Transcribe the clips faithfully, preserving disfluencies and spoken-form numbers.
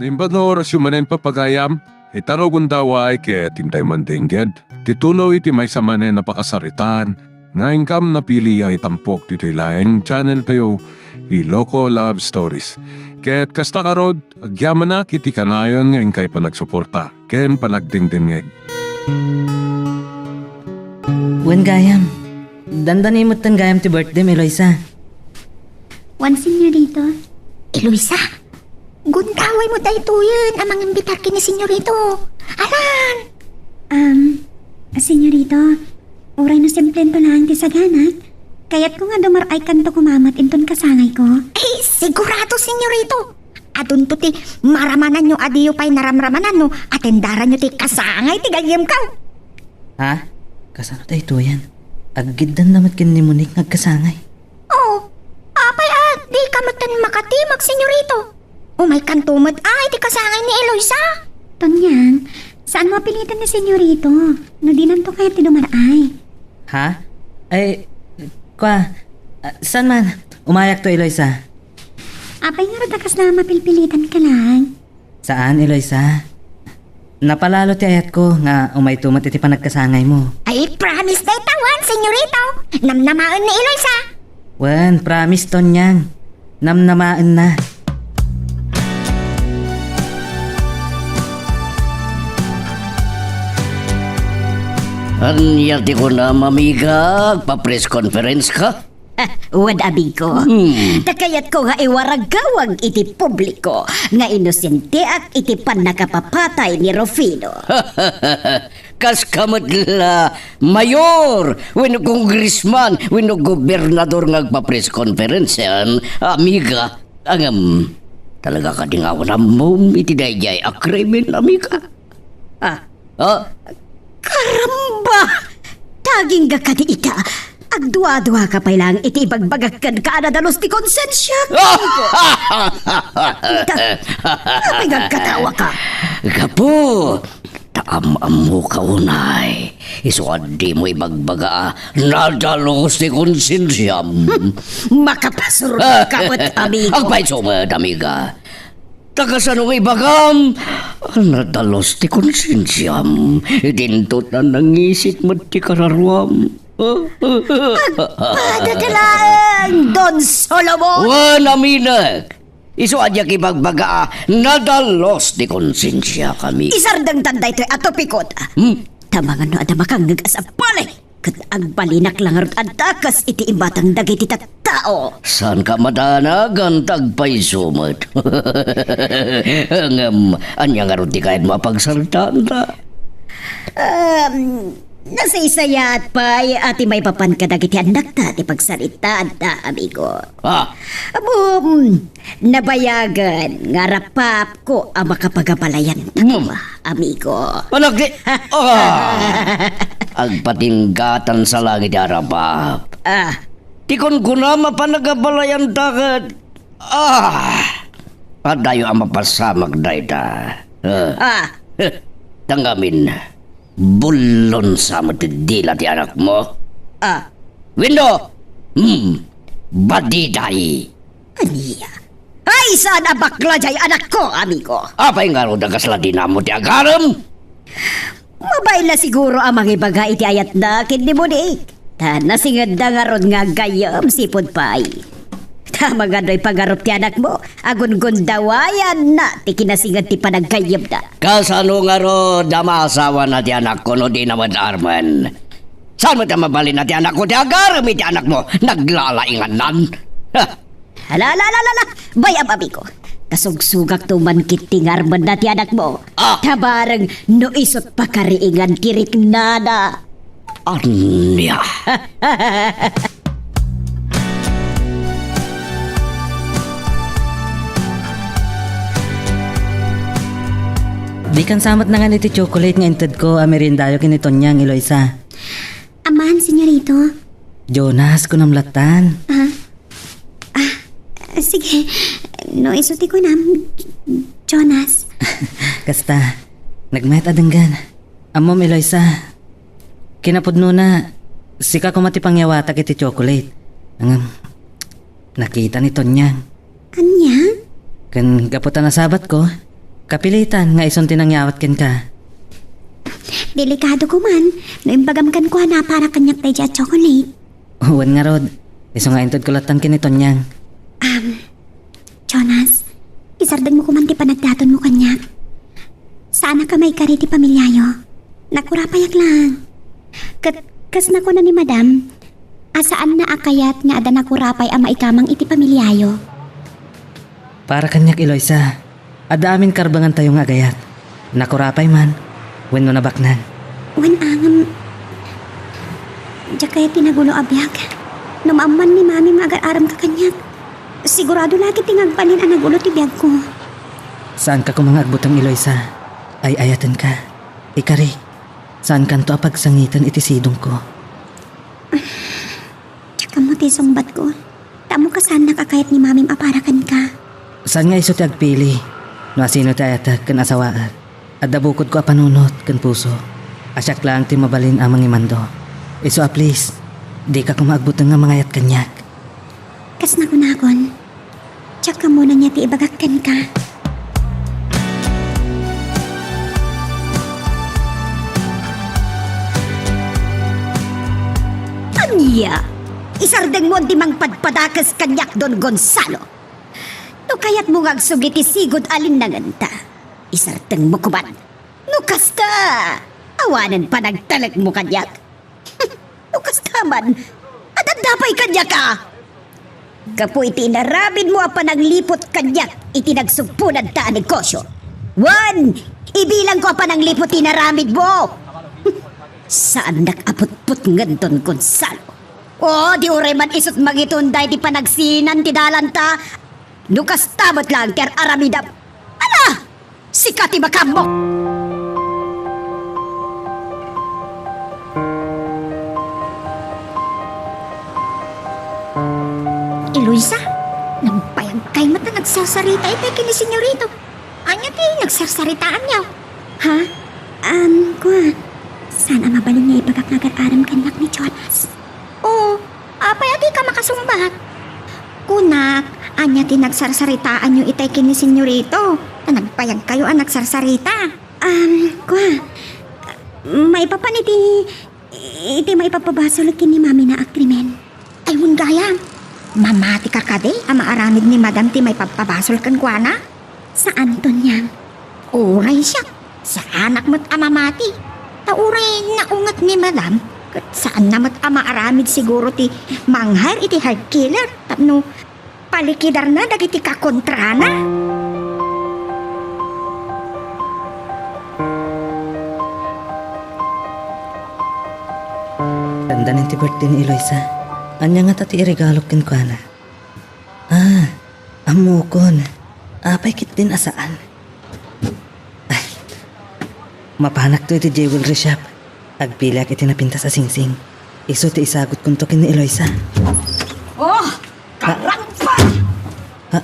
Imbag nga orasyo manen, pagayam, ita no gundaway ket intay mandengngeg ti tuloy ti maysa manen a pakasaritaan nga inkam napili a itampok ditoy laeng channel tayo, Iloko Love Stories. Ket kasta ngarud, agyamanak iti kanayon nga inkay panagsuporta ken panagdengdengngeg. Wen gayam, dandani metten gayam ti birthdayem, Eloisa. Wen, senyorito. Eloisa, gundaway mo daytoyen a mangimbitar ken ni senyorito. Alan! Um, senyorito, uray no simplento laeng ti saganak, kayatko nga dumar-aykanto koma met inton kasangayko. Eh, sigurado, senyorito. Adunto ti maramananyo a diyo pay naramramanan no atendaranyo ti kasangay ti gayyemko. Ha? Kasano daytoyen? Aggiddan lamet ken ni Monique nga agkasangay. Oh, apay a dika metten makatimag, senyorito? Umaykanto met ay ti kasangay ni Eloisa. Tonyang, saan mo apilitan ni senyorito no dinanto kayat ti dumar-ay? Ha? Ay, kwa, ah, saan man? Umayakto, Eloisa. Apay ngarud a kasla mapilpilitanka laeng? Saan, Eloisa. Napalalo ti ayatko nga umayto met iti panagkasangaymo. Ay, promise dayta wen, senyorito. Namnamaen ni Eloisa. Wen, promise, Tonyang. Namnamaenna. Ania ti kunam, amiga? Agpa-press conference ka? Wen, amigo. Hmm. Ta kayatko nga iwaragawag iti publiko nga inosentiak iti pannakapapatay ni Rufino. Kaska met la mayor, wenno congressman, wenno gobernador nga agpa-press conference, amiga. Ngem, talaga kadi nga awan ammom iti daydiay a krimen, amiga? Ah, Ah? Karamba! Dagingga kadi ita. Agduaduaka pay laeng iti ibagbagak kenka a nadalus ti konsensiak. Apay nga agkatawaka? Gapu ta am-ammoka unay, isu a dimo ibagbaga a nadalus ti konsensiam. Makapasurotka met, amigo. Agpayso met, amiga. Ta kasano nga ibagam a nadalus ti konsensiam, idinto ta nangisit met ti kararuam? Agpadada laeng, Don Solomon! Wen, aminek! Isu a diak ibagbaga a nadalus ti konsensiak, amiga. Isardengtan daytoy a topiko. Hmm? Ta mangano a makangngeg a sabali. Ket agbalinak la ngarud a dakes iti imatang dagiti tattao. Saanka a madanagan ta agpayso met. Ngem, ania ngarud ti kayatmo a pagsaritaanta? Um, nasaysayaat pay a ti maipapan kadagiti annakta ti pagsaritaanta, amigo. Ah. Ammom, nabayagen nga arapapko a makapagabalayan ta, amigo. Panagdi-, ah! Agpatinggatan sa langit ti arapap. Ah. Ti kunkunam a panagabalayan ta ket, ah! Adayo a mapasamak dayta. Ah. Ah. Tangamin. Bullon sa met ti dila ti anakmo. Ah. Wenno, hmm, badiday. Ania? Ay, saan a bakla diay anakko, amigo? Apay ngarud a kasla dinammo ti agarem? Mabain la siguro a mangibaga iti ayatna ken ni Monique. Ta nasingedda ngarud nga aggayyem, sipud pay. Ta manganoy pagarup ti anakmo, agungundawayanna ti kinasinged ti panaggayyemna. Kasano ngarud a maasawana ti anakko no dina met armen? Saan met a mabalinna ti anakko ti agarem iti anakmo? Naglalaingannan. Ha! Ala, ala, ala, ala, ala! Bay-am, amigo. Kasugsugakto man ketdi nga armenna ti anakmo. Ah! Ta bareng no isut pakariingan ti riknana. Ania? Dikan sa met nangan iti chocolate nga intedko a meriendayo ken ni Tonyang, Eloisa. Aman, senyorito. Jonas, kunam lattan. Ah? Ah, sige. No isu ti kunam, Jonas. Kasta, nagmayat a denggen. Ammom, Eloisa, kinapudnona, sika koma ti pangyawatak iti chocolate. Ngem, nakita ni Tonyang. Ania? Ken gapu ta nasabatko, Kapilitan nga isun ti nangyawat kenka. Delikado ko man no imbagam kenkuana a para kaniak daydiay a chocolate. Wen ngarud, isu nga intedko lattan ken ni Tonyang. Um, Jonas, isardengmo koman ti panagdatonmo kaniak. Saanak a maikari ti pamiliayo. Nakurapayak laeng. Ket kas nakuna ni Madam, a saanna a kayat nga adda nakurapay a maikamang iti pamiliayo. Para kaniak, Eloisa, adda amin karbengantayo nga agayat. Nakurapay man, wenno nabaknang. Wen angem, diak kayat ti nagulo a biag. No maammuan ni Mami nga agar-aramka kaniak, sigurado la ket ti nga agbalin a nagulo ti biagko. Saanka koma nga agbuteng, Eloisa. Ay-ayatenka. Ikari, saankanto a pagsangiten iti sidongko. Diak ammo ti sungbatko. Ta ammok a saannak a kayat ni Mamim a para kenka. Saan nga isu ti agpili no asino ti ayatek ken asawaek? Adda bukodko a panunot ken puso. A siak laeng ti mabalin a mangimando. Isu a please, dika koma agbuteng nga mangayat kaniak. Kas nakunakon, diak ammo ania ti ibagak kenka. Ania? Isardengmo ti mangpadpadakes kaniak, Don Gonzalo. No kayatmo nga agsubli ti sigud a linnangenta, isardengmo koman. No kasta, awanen panagtalekmo kaniak. No kasta man, adda pay kaniak a. Gapu iti inaramidmo a panangliput kaniak iti nagsugpunanta a negosyo. Wen, ibilangko a panangliput ti inaramidmo. Saannak a putputngen, Don Gonzalo. O, di uray man isut' mangitonda iti panagsinan ti dalanta. No kasta met laeng ti ar-aramidam. Ala! Sika ti makaammo! Eloisa, nagpayagkay met a nagsarsarita itay ken ni Senyorito. Ania ti nagsarsaritaanyo? Ha? Um, kua, saan a mabalin nga ibagak nga agar-aram kaniak ni Jonas? O, apay a dika makasungbat? Kunak, ania ti nagsarsaritaanyo itay ken ni Senyorito? Ta nagpayagkayo a nagsarsarita. Um, kua, maipapan iti, iti maipapabasol ken ni Mami na a krimen. Ay, wen gayam, mamatika kadi a maaramid ni Madam ti maipapabasol kenkuana? Saan, Tonyang. Uray siak, saanak met a mamati. Ta uray naunget ni Madam, ket saanna met a maaramid siguro ti mang-hire iti heart killer tapno palikidarna dagiti kakontrana. Dandanin ti birthday ni Eloisa. Ania ngata ti iregalok kenkuana? Ah, ammokon. Apay ketdin a saan? Ay, mapanakto iti jewelry shop. Agpiliak iti napintas a singsing. Isu ti isagutkonto ken ni Eloisa. Oh, karangpa! Ha?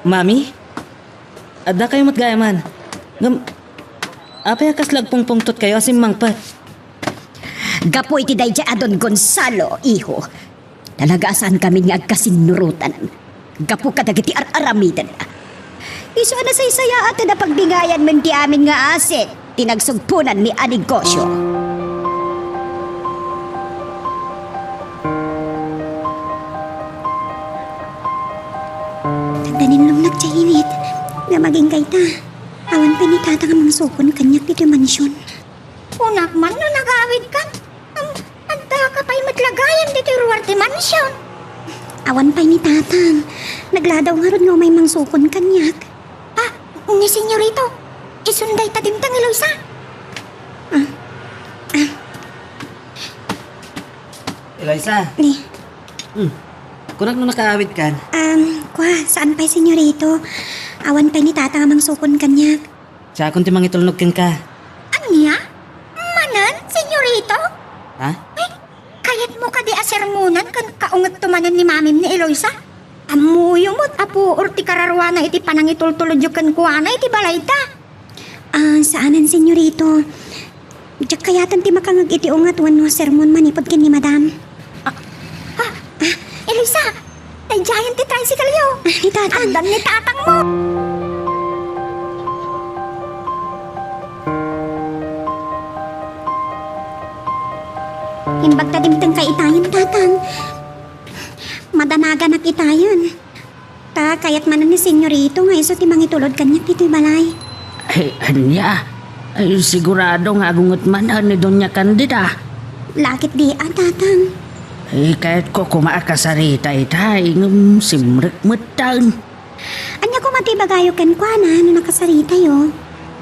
Mami? Addakayo met gayaman. Ngem, apay a kasla agpungpungtotkayo a simmangpet? Gapu iti daydiay a Don Gonzalo, iho. Talaga a saankamin nga agkasinnurotan gapu kadagiti ar-aramidenna. Isu a nasaysayaat a napagdingayanmin ti amin nga asit ti nagsugponanmi a negosio. Nagdaninlomnak ti init nga agingga ita. Awan pay ni Tata nga mangsukon kaniak ditoy mansion. Kunak man no nagawidkan. Am, addaka pay met la gayam ditoy ruar ti mansion. Awan pay ni Tatang. Nagladaw ngarud nga umay mangsukon kaniak. Ah, ni Senyorito, isun dayta dimteng, Eloisa. Ah, ah. Eloisa. Ni. Hmm. Kunak no nakaawidkan. Um, kua, saan pay, Senyorito? Awan pay ni Tata nga mangsukon kaniak. Siakon ti mangitulnog kenka. Ania? Manen, Senyorito? Ha? Ay, kayatmo kadi a sermonan ken kaungetto manen ni Mamim ni Eloisa? Ammoyo met a puor ti kararuana iti panangitultulodyo kenkuana iti balayda. Ah, saanen, Senyorito. Diak kayaten ti makangeg iti unget wenno sermon manipud ken ni Madam. Ah, ah, Eloisa, daydiayen ti tricycle-yo. Ah, ni Tatang. Addan ni Tatangmo. Imbag ta dimtengka itayen, Tatang. Madanaganak itayen. Ta kayat manen ni Senyorito nga isu ti mangitulod kaniak ditoy balay. Ay, ania? Ay, sigurado nga agunget manen ni Doña Candida. Lakit di a, Tatang. Ay, kayatko koma a kasarita itay, ngem simrek metten. Ania koma ti ibagayo kenkuana no nakasaritayo?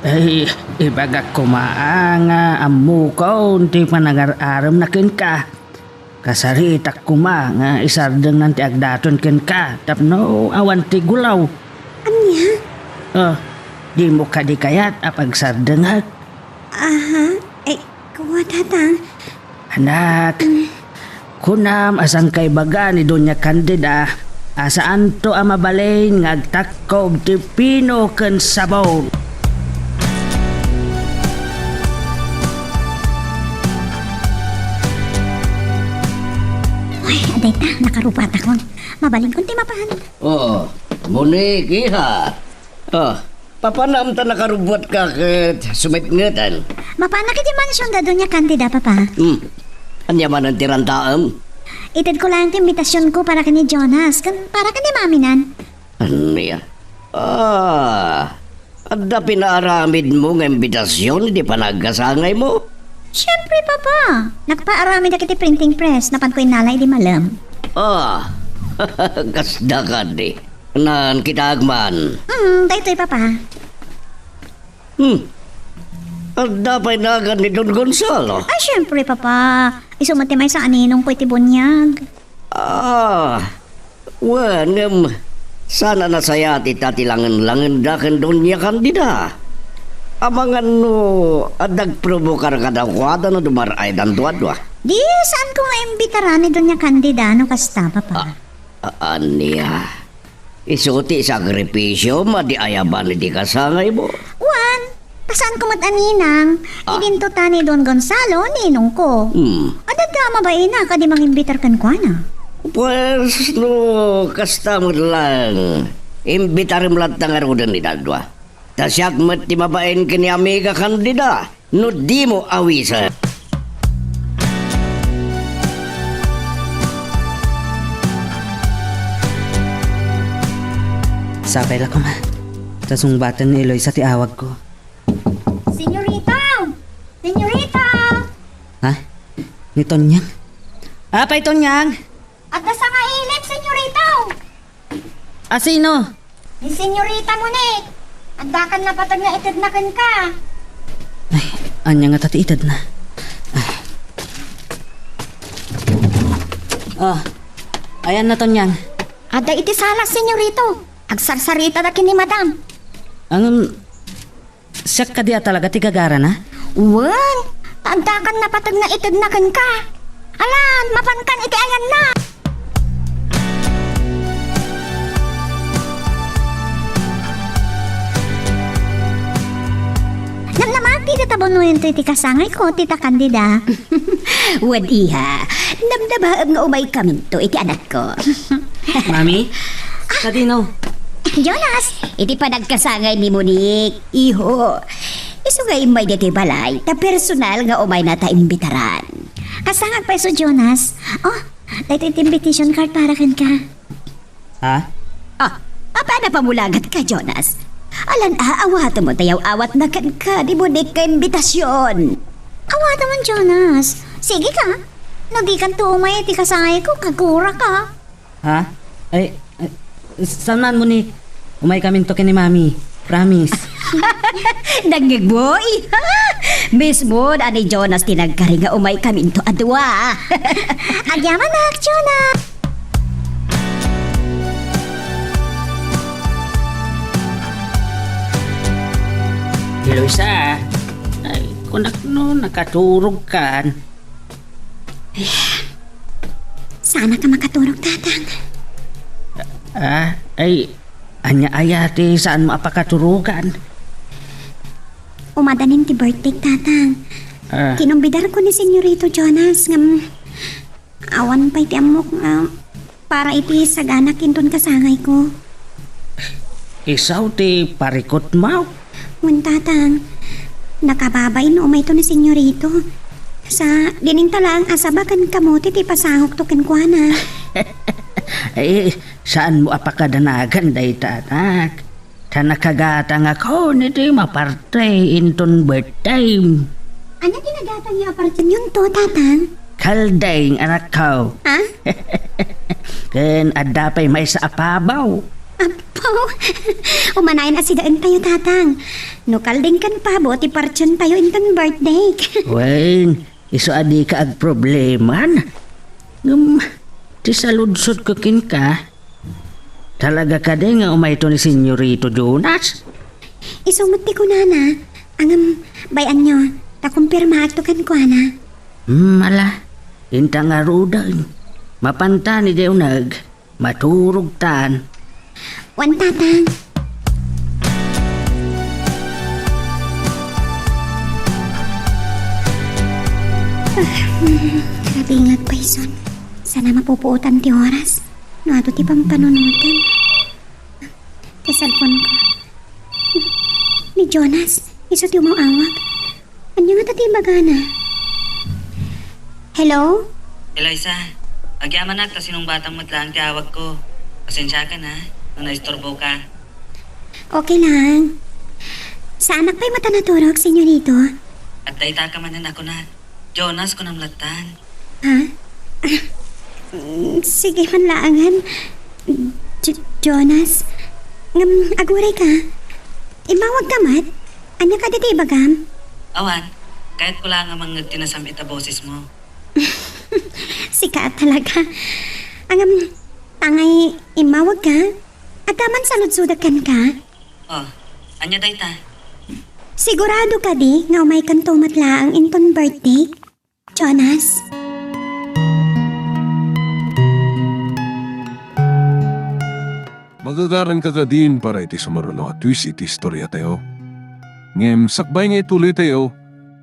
Ay, ibagak koma a nga ammokon ti panangar-aremna kenka. Kasaritak koma nga isardengnan ti agdaton kenka tapno awan ti gulaw. Ania? Oh, dimo kadi kayat a pagsardengek? Aha, eh, kua, Tatang. Anak, kunam a saan kaibaga ni Doña Candida a saanto a mabalin nga agtakkob ti pino ken sabon. Ay, adayta, nakarubatakon. Mabalinkon ti mapan. Oo, Monique, iha. Oh, papanam ta nakarubuatka ket sumetngeten. Mapanak iti mansion da Doña Candida, Papa. Hmm. Ania manen ti rantaem? Itedko laeng ti imbitasionko para ken ni Jonas, ken para ken ni Maminan. Ania? Ah, adda pinaaramidmo nga imbitasion iti panagkasangaymo? Siempre, Papa. Nagpaaramidak iti printing press, napanko innala idi malem. Ah, kasda kadi. Naan kita agman. Mm, daytoy, Papa. Hmm. Adda pay nagan ni Don Gonzalo? Ay, siempre, Papa. Isu met ti maysa a ninongko iti buniag. Ah, wen, ngem, saan a nasayaat ita ti langen-langenda ken Doña Candida? Amangan no adda agprobokar kadakuada no dumar-aydanto a dua? Di, saanko nga imbitaran ni Doña Candida no kasta, Papa. Ah, a-, ania? Isu ti sakripisiom a di ayaban iti kasangaymo? Wen, ta saanko met a ninang, ah, idinto ta ni Don Gonzalo, ninongko. Hmm. Adda a mabainak a di mangimbitar kenkuana. Pues, no kasta met laeng, imbitarem latta ngaruden ita a dua. Ta siak met ti mabain ken ni Amiga Candida. No dimo awisen. Sapay la koma. Ta sungbaten ni Eloisa ti awagko. Senyorita! Senyorita! Ha? Ni Tonyang? Apay, Tonyang? Adda sangailem, Senyorita! A sino? Ni Senyorita Monique. Addakan napateg nga itedna kenka. Ay, ania ngata ti itedna? Ay. Oh, ayanna, Tonyang? Adda iti sala, Senyorito. Agsarsarita da ken ni Madam. Ngem, siak kadi a talaga ti gagarana? Wen, ta addakan napateg nga itedna kenka. Alan, mapankan iti ayanna. Namnamaak ti itabunoyonto iti kasangayko, Tita Candida. Wen, iha, namnamaem nga umaykaminto iti anakko. Mami? Kadino? Jonas, iti panagkasangay ni Monique. Iho, isu nga immay ditoy balay, ta personal nga umaynata imbitaran. Kasangak pay isu, Jonas. Oh, daytoy ti invitation card para kenka. Ha? Ah, apay a napamulagat ka, Jonas? Alan a, awatem ta yaw-awatna kenka ni Monique nga imbitasion. Awatem, Jonas. Sige ka. No dikanto umay iti kasangayko, kagura ka. Ha? Ay, ay, saan man, Monique? Umaykaminto ken ni Mami. Promise. Nangngegboy. Mismo, ni Jonas ti nagkari nga umaykaminto a dua. Agyamanak, Jonas. Eloisa, ay, kunak no nakaturog kan. Ay, saan ka makaturog, Tatang? Ah, ay, ania aya ti saanmo a pakaturogan? Umadanin ti birthday, Tatang. Ah. Kinumbidarko ni Senyorito Jonas, ngem awan pay ti ammok nga para iti saganak inton kasangayko. Isu ti parikutmo? Wen, Tatang, nakababain no umayto ni Senyorito. Sa, dininta laeng a saba ken kamote ti pasangokto kenkuana. Eh, saanmo a pakadanagan dayta, anak? Ta nakagatangakon iti maparte inton birthdayem. Ania ti nagatangyo a partenyon to, Tatang? Kaldeng, anakko. Ha? Ken adda pay maysa a pabo. Apo, umanayon a sidaentayo, Tatang. No kaldeng ken pabo ti partiontayo inton birthday. Wen, isu a dika agproblema. Ngem, ti saludsodko kenka, talaga kadi nga umayto ni Senyorito Jonas? Isu met ti kunana, ngem bay-anyo, ta kumpirmaakto kenkuana. Hmm, ala, inta ngaruden. Mapanta ni Deonag. Maturogtan. Wen, Tatang. Ah, hmm, grabe nga agpayson. Sana mapupuotan ti oras. No adu ti pampanunoten. Ti cellphone ko. Ni Jonas, isu ti umaw-awag. Ania ngata ti ibagana? Hello? Eloisa, agyamanak ta sinungbatam met laeng ti awagko. Pasensiakan, ha, no naisturboka. Okay lang. Saanak pay met a naturog, Senyorito? Adda itaka manen a kunak. Jonas, kunam lattan. Ha? Ah, mm, sige man laangan. Jo-, Jonas, ngem aguray ka? Immawag ka met? Ania kadi ti ibagam? Awan, kayatko laeng a mangngeg ti nasam-it a bosesmo. Sika talaga. Ngem, angay immawag ka? Adda man saludsodek kenka? Oh, ania dayta? Sigurado kadi nga umaykanto met laeng inton birthday, Jonas? Magagaranka kadin para iti sumaruno a twist iti istoriatayo. Ngem sakbay nga ituloytayo,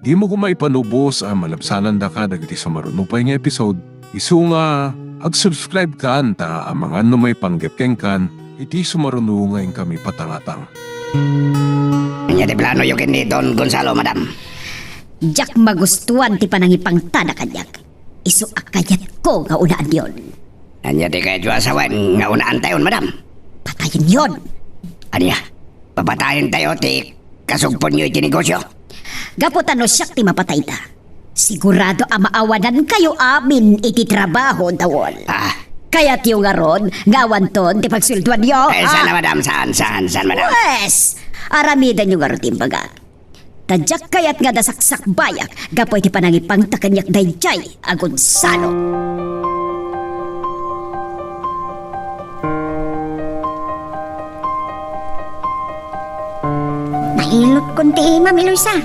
dimo koma ipanubos a malabsanandaka dagiti sumaruno pay nga episode, isu nga ag-subscribekan ta amangan no maipanggep kenkan iti sumaruno nga inkami patangatang. Ania ti planoyo ken ni Don Gonzalo, madam? Diak magustuan ti panangipangtada kaniak. Isu a kayatko nga unaanyon. Ania ti kayatyo a sawen nga unaantayon, madam? Patayenyon. Ania? Papatayentayo ti kasugponyo iti negosyo? Gapu ta no siak ti mapatayda, sigurado a maawanankayo amin iti trabaho, Dawol. Ah. Kayatyo ngarud nga awanton ti pagsueldoanyo, Eh, saan, ah? Madam? Saan, saan, saan, madam? Pwes, aramidenyo ngarud ti imbagak. Ta diak kayat nga adda saksakbayak gapu iti panangipangta kaniak daydiay a Gonzalo. Nailotkon ti imam, Eloisa.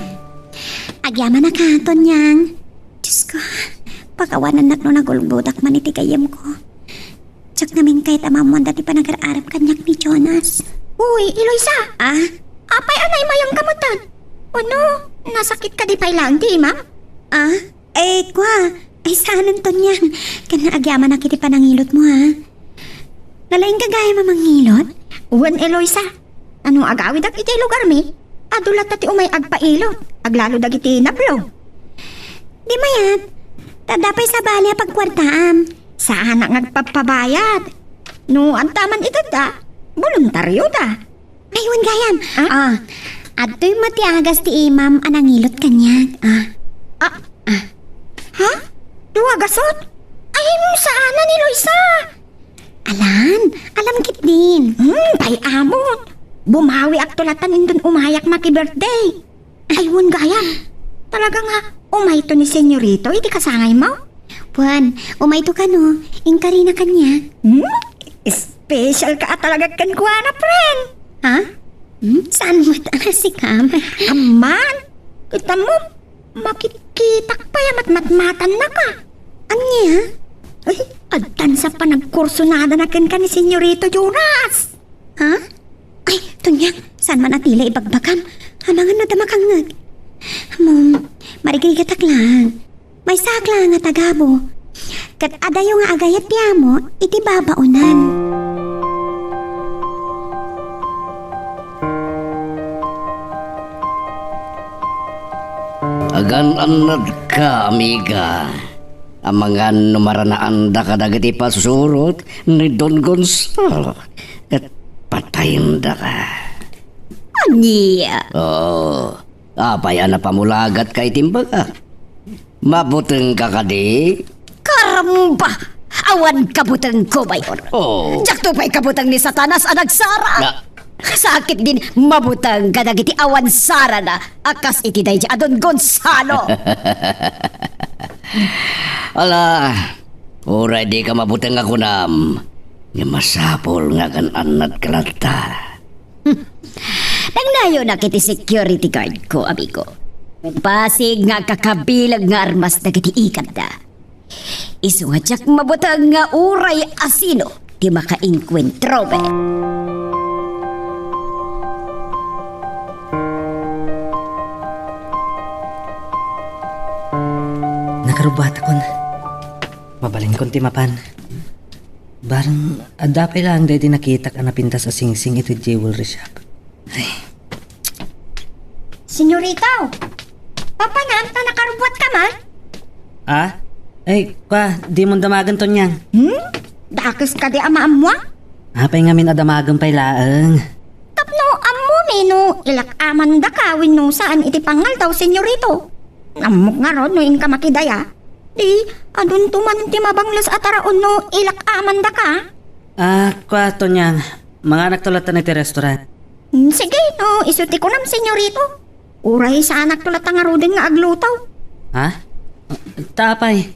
Agyamanak, Tonyang. Diosko, pakawanennak no nagulbodak man iti gayyemko. Diak ngamin kayat a maammoanda ti panagar-arem kaniak ni Jonas. Uy, Eloisa! Ah? Apay a naimayangka metten? Wenno, nasakit kadi pay laeng ti imam? Ah? Eh, kua, ay saanen, Tonyang. Ken agyamanak iti panangilotmo, ha? Nalaingka gayam a mangilot? Wen, Eloisa. Ano agawidak iti lugarmi? Adu latta ti umay agpailot, aglalo dagiti nablo. Di mayat, ta adda pay sabali a pagkuartaam. Saanak nga agpappabayad. No adda man iti adda, boluntaryo da. Ay, wen gayam. Ah? Ah, adtoy met ti agas ti imam a nangilot kaniak. Ah. Ah. Ah. Ha? Dua gasot? Ay, saanen, Eloisa. Alan, alam ketdin. Hmm, pay amot. Bumawiakto latta inton umayak maki-birthday. Ay, wen gayam. Talaga nga, umayto ni Senyorito iti kasangaymo? Wen, umayto kano, inkarina kaniak. Hmm? Special ka a talaga kenkuana, friend. Ha? Hmm? Saan mo ta sikam? Amman, kita mo, makitkitak pay a matmatmatannaka. Ania? Ay, addan sa panagkursunadana kenka ni Senyorito Jonas. Ha? Ay, Tonyang, saan man a tila ibagbagam? Amangan no adda makangngeg. Mom, marigrigatak lang. Maysaak lang nga tagabo. Ket adayo nga agayat ti amo iti babaonan. Gan-annadka, amiga. Amangan no maranaanda kadagiti pasurot ni Don Gonzalo, ket patayendaka. Ania? Oo. Apay a napamulagatka iti imbagak? Mabutengka kadi? Karamba! Awan kabutengko, Mayor. Oh. Diakto pay kabuteng ni Satanas a nagsara. Na- Sakit din mabuteng kadagiti awan sarana a kas iti daydi a Don Gonzalo. Ala, uray dika mabuteng a kunam, nga masapul nga agan-annadka latta. Nagnayonak iti security guard ko, amigo. Basig nga agkakabileg nga armas dagiti ikatda. Isu nga diak mabuteng nga uray asino ti makaengkuentromi. Nakarubbuatakon. Mabalinkon ti mapan. Bareng, adda pay laeng daydi nakitak a napintas a singsing iti jewelry shop. Ay. Senyorito! Papanam ta nakarubbuatka man? Ah? Ay, kua, dimon damagen, Tonyang. Hmm? Dakes kadi a maammoak? Apay ngamin a damagen pay laeng? Tapno ammomi no ilak-amandaka wenno saan iti pangngaldaw, Senyorito. Ammok ngarud no inka makidaya. Di, adunto man ti mabangles a taraon no ilak-amandaka. Ah, kua, Tonyang, manganakto latta iti restaurant. Hmm, sige, no isu ti kunam, Senyorito. Uray saanakto latta ngaruden nga agluto. Ha? Ta apay?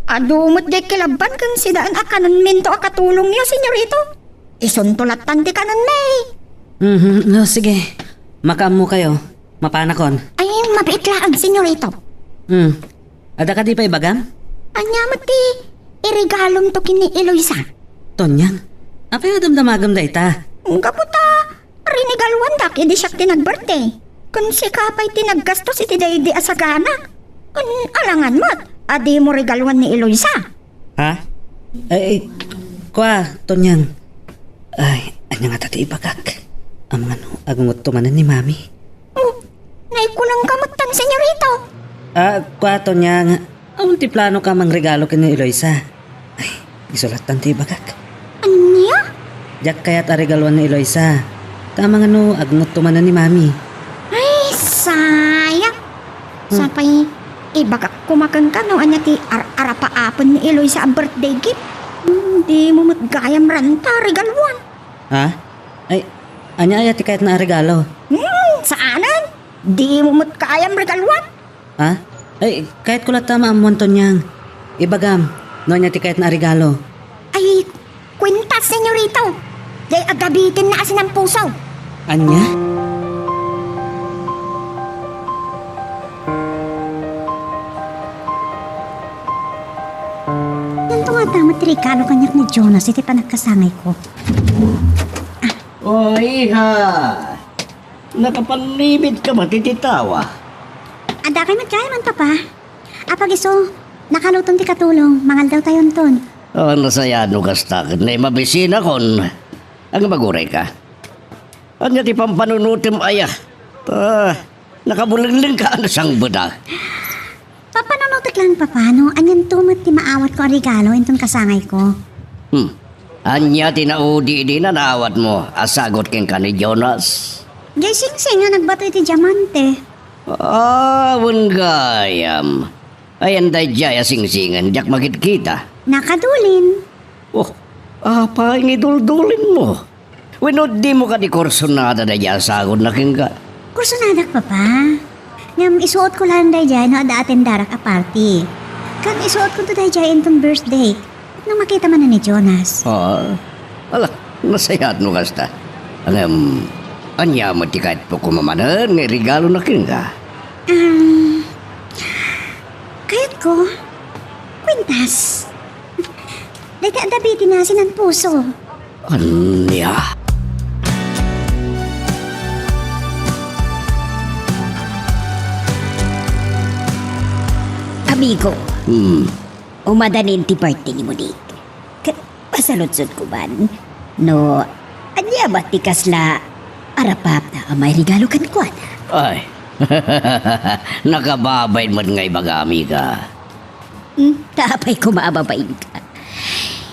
Adu met diay kilabban ken sidaen a kanenminto a katulongyo, Senyorito. Isunto lattan ti kanenmi. Mhm, no, sige. Makaammokayo. Mapanakon. Ay, mabiit laeng, Senyorito. Hmm. Adda kadi pay ibagam? Ania met ti iregalomto ken ni Eloisa? Tonyang, apay a damdamagem dayta? Gapu ta rinigaluandak idi siak ti nag-birthday. Ken sika pay ti naggastos iti daydi a sagana. Ken alangan met a dimo regaluan ni Eloisa. Ha? Ay, ay, kua, Tonyang. Ay, ania ngata ti ibagak? Amangan no agngutto manen ni Mami. Oh, naikunangka metten, Senyorito. Ah, kua, Tonyang, awan ti planoka a mangregalo ken ni Eloisa? Ay, isu lattan ti ibagak. Ania? Diak kayat a regaluan ni Eloisa. Ta amangan no agngutto manen ni Mami. Ay, sayang. Hmm. Sapay, ibagak koma kenka no ania ti ar-, arapaapen ni Eloisa a birthday gift. Hmm, dimo met gayam ranta regaluan. Ha? Ay, ania aya ti kayatna a regalo? Hmm, saanen? Dimo met gayam regaluan. Ha? Ay, kayatko latta a maammoan, Tonyang. Ibagam, no ania ti kayatna a regalo. Ay, kwintas, Senyorito. Diay agabitenna a sinampuso. Ania? Nanto ngata met ti regalo kaniak ni Jonas iti panagkasangayko. O, iha! Nakapanlibit ka met iti tawa? Adda kay met gayam, Papa. Apag isu, nakaluton ti katulong, mangaldawtayonton. O, nasayaat no kasta ket naimabisina kon. Ngem aguray ka. Ania ti pampanunotem aya? Ta, nakabulengleng ka a nasangbeda. Pampanunotek laeng, Papa, no anianto met ti maawatko a regalo inton kasangayko. Hmm. Ania ti naudi idi nanaawatmo a sagut kenka ni Jonas? Diay singsing a nagbato iti diamante. Ah, wen gayam. Ayan daydiay a singsingen, diak makitkita. Nakadulin. Oh, apay nga iduldulinmo? Wenno dimo kadi kursunada daydiay a sagutna kenka? Kursunadak, Papa. Ngem isuotko laeng daydiay no adda atendarak a party. Ken isuotkonto daydiay inton birthday. No makita manen ni Jonas. Ah, ala, nasayaat no kasta. Ngem, ania met ti kayatmo koma manen nga iregalona kenka? Um, kayatko, kwintas. Dayta a David ti nasinampuso. Ania? Amigo, hmm, umadanin ti birthday ni Monique. Ket pasaludsodko man, no ania met ti kasla arapatna a mairegalo kenkuana? Ay, Nakababain met nga ibagam, ika. Hmm, apay koma a babainka?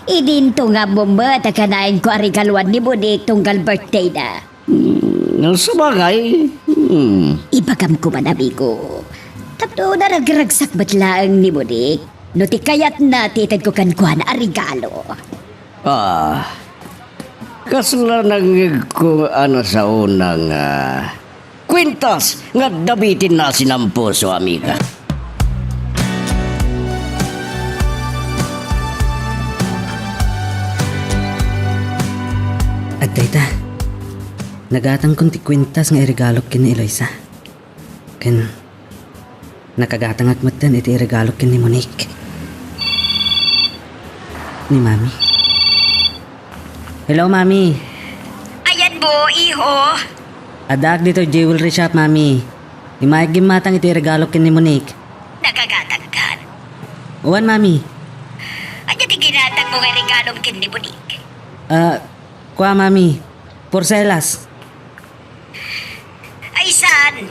Idinto nga ammom met a kanaenko a regaloan ni Monique tunggal birthday na. Hmm, sabagay. Hmm. Ibagam koma, amigo. Tapno naragragsak met laeng ni Monique no ti kayatna ti itedko kenkuana a regalo. Ah, kasla nangngegko a nasaona nga kwintas nga adda bitinna a sinampuso, amiga. Adda ita, nagatangkon ti kwintas nga iregalok ken ni Eloisa. Ken nakagatangak metten iti iregalok ken ni Monique. Ni Mami. Hello, Mami. Ayan, Bo, iho. Addaak ditoy jewelry shop, Mami. Immayak gimmatang iti iregalok ken ni Monique. Nakagatangkan? Wen, Mami. Ania ti ginatangmo nga iregalom ken ni Monique? Ah, kua, Mami. Porselas. Ay, saan?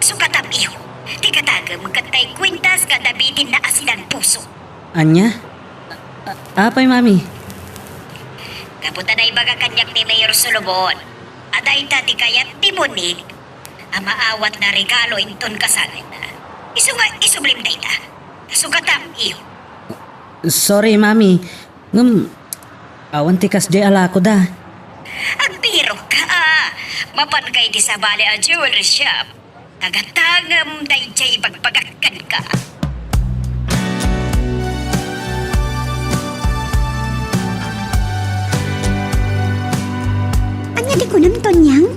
Sukatam, iho. Ti gatangem ket tay kwintas nga adda bitinna a sinampuso. Ania? A-, apay, Mami? Gapu ta naibaga kaniak ni Mayor Solomon a dayta ti kayat ni Monique a maawatna a regalo inton kasangayna. Isu nga isublim dayta. Sukatam, iho. Sorry, Mami. Ngem, awan ti kasdiay a lakoda. Agbirokka, a. Mapanka iti sabali a jewelry shop. Tagatangem daydiay ibagbagak kenka. Ania ti kunam, Tonyang?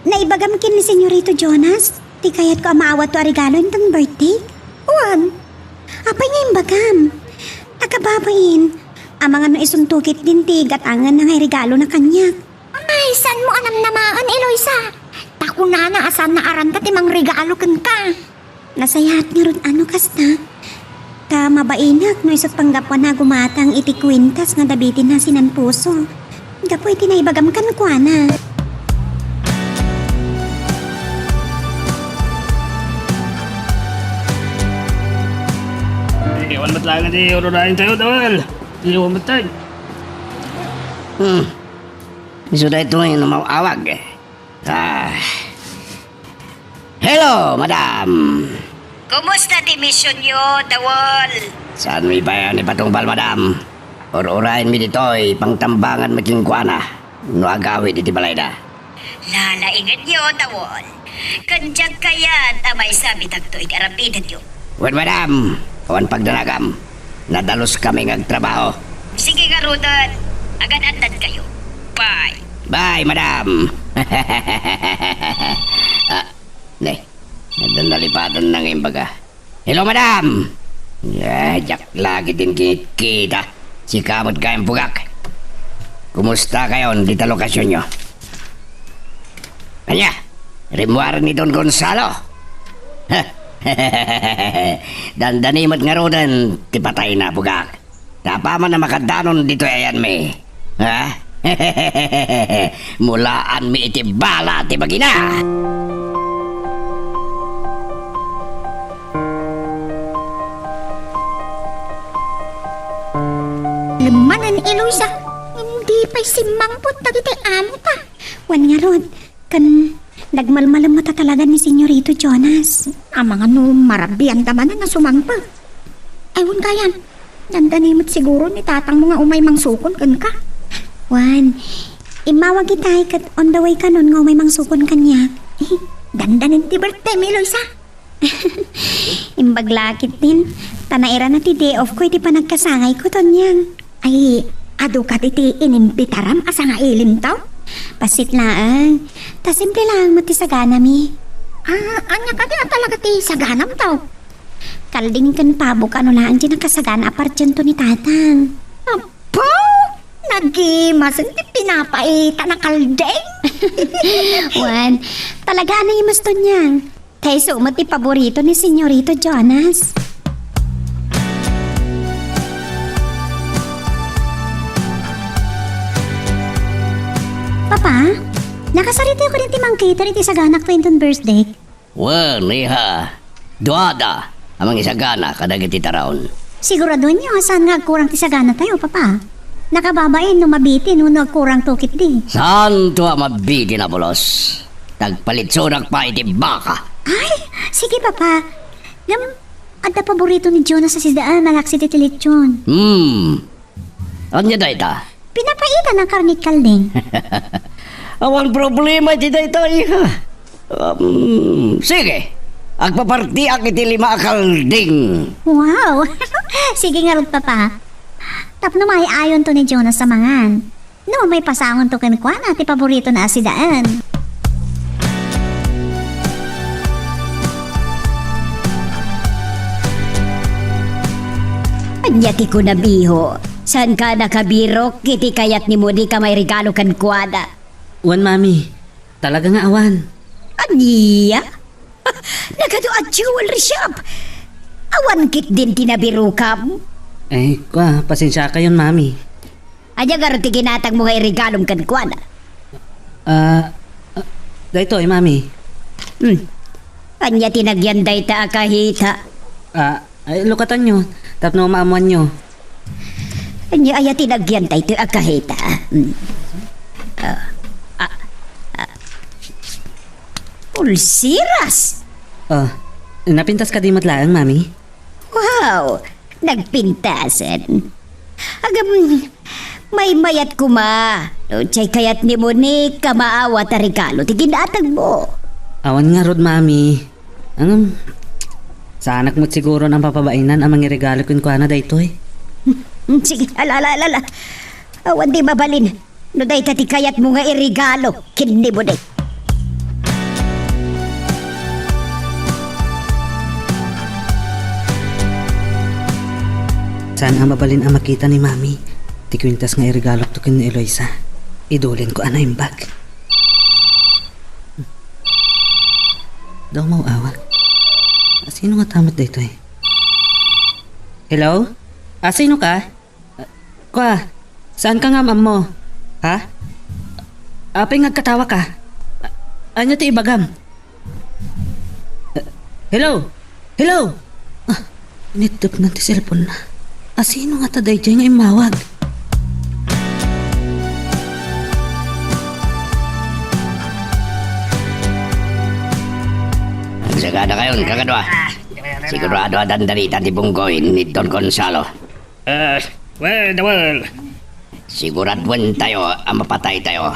Naibagam ken ni Senyorito Jonas ti kayatko a maawatto a regalo inton birthday? Wen. Apay nga imbagam? Nakababain. Amangan no isunto ketdin ti gatangenna nga iregalona kaniak. Ay, saanmo a namnamaen, Eloisa? Ta kunana a saanna a ranta ti mangregalo kenka. Nasayaat ngarud a no kasta. Ta mabainak no isu ti panggapuanna a gumatang iti kwintas nga adda bitinna a sinampuso. Gapu iti naibagam kenkuana. Iwan met laeng ti urunaentayo, Dawel. Iwan met tayo. Hmm. Isu daytoy nga umaw-awag. Ah. Hello, madam. Kumusta ti misionyo, Dawol? Saanmi pay a naipatungpal, madam? Ur-urayenmi ditoy, pangtambanganmi kenkuana no agawid iti balayda. Lalaingenyo, Dawol. Ken diak kayat a maisami dagtoy iti arabidenyo. Wen, madam, awan pagdanagam. Nadaluskami nga agtrabaho. Sige ngaruden, agan-annadkayo. Bye. Bye, madam. Ah, ne, nalipatan na nga imbaga. Hello, madam. Eh, diak la ketdin kitkita. Sika met gayam, Pugak. Kumusta kayon dita lokasionyo? Ania? Rimmuaren ni Don Gonzalo? Dandani met ngaruden ti patayna, Pugak. Ta apaman a makadanon ditoy ayanmi. Ha? Mulaanmi iti bala ti bagina. Lemmanen, Eloisa, ngem di pay simmangpet dagiti amota. Wen ngarud, ken nagmalmalem met a talaga ni Senyorito Jonas. Amangan no marabianda manen a sumangpet. Ay, wen gayam, dandani met siguro ni tatangmo nga umay mangsukon kenka. Wen, immawag itay ket on the way kanon nga umay mangsukon kaniak. Dandanin ti birthdaymi, Eloisa. Imbag la ketdin, ta nairana ti day off ko iti panagkasangayko, Tonyang. Ay, adu kadi ti inimbitaram a sangailimtaw? Bassit laeng. Ta simple laeng met ti saganami. Ah, ania kadi a talaga ti saganamtaw? Kalding ken pabo kano laeng ti nakasagana a partiento ni Tatang. Apo! Nagimasen ti pinapaita na kalding. Wen, talaga a naimas, Tonyang. Ta isu met ti paborito ni Senyorito Jonas. Papa, nakasaritayo kadi ti mang-cater iti saganakto inton birthday? Wen, iha. Duada a mangisagana kadagiti taraon. Siguradoenyo a saan nga agkurang ti saganatayo, Papa. Nakababain no mabitin wenno agkurangto ketdi. Saanto a mabitin a pulos. Tagpalitsonak pay iti baka. Ay, sige, Papa. Ngem, adda paborito ni Jonas a sidaan, malaksid iti lechon. Hmm. Ania dayta? Pinapaitan a karne ket kalding. Awan problema iti dayta, iha. Um, sige. Agpapartiak iti lima a kalding. Wow! Sige ngarud, Papa. Tapno maay-ayonto ni Jonas a mangan. No, maipasangonto kenkuana ti paboritona a sidaan. Ania ti kunam, iho? Saanka a nakabirok iti kayat ni Monica a mairegalo kenkuana? Wen, Mami. Talaga nga awan. Ania? Nagadu a jewelry shop? Awan ketdin ti nabirokam? Eh, kua, pasensiakayon, Mami. Ania ngarud ti ginatangmo nga iregalom kenkuana? Ah, ah, daytoy, Mami. Hmm. Ania ti nagyan dayta a kahita? Ah, ay, lukatanyo, tapno maammoanyo. Ania aya ti nagyan daytoy a kahita? Hmm. Ah, ah, ah. Pulseras? Ah, napintas kadi met laeng, Mami? Wow! Nagpintasen. Agam, maymayat koma. No, diay kayat ni Monica a maawat a regalo ti ginatangmo. Awan ngarud, Mami. Ngem, saanak met siguro a mapabainan a mangiregalo kenkuana daytoy. Hmm, sige, ala, ala, ala, ala. Awan ti mabalin. No dayta ti kayatmo nga iregalo ken ni Monica. Saan a mabalin a makita ni Mami ti kuintas nga iregalokto ken ni Eloisa. Idulinko a naimbag. Daw maawag. Asino ngata met daytoy? Hello? Asinoka? Kua, saanka nga am-ammo? Ha? Apay nga agkatawaka? A-, ania ti ibagam? Hello? Hello? Ah, inittepna ti cellphone-na. Asino ngata daydiay nga immawag? Agsaganakayon, kakadua. Sigurado a dandanitan ti bunggoy ni Don Gonzalo. Ah, well, the world. Siguraduentayo a mapataytayo.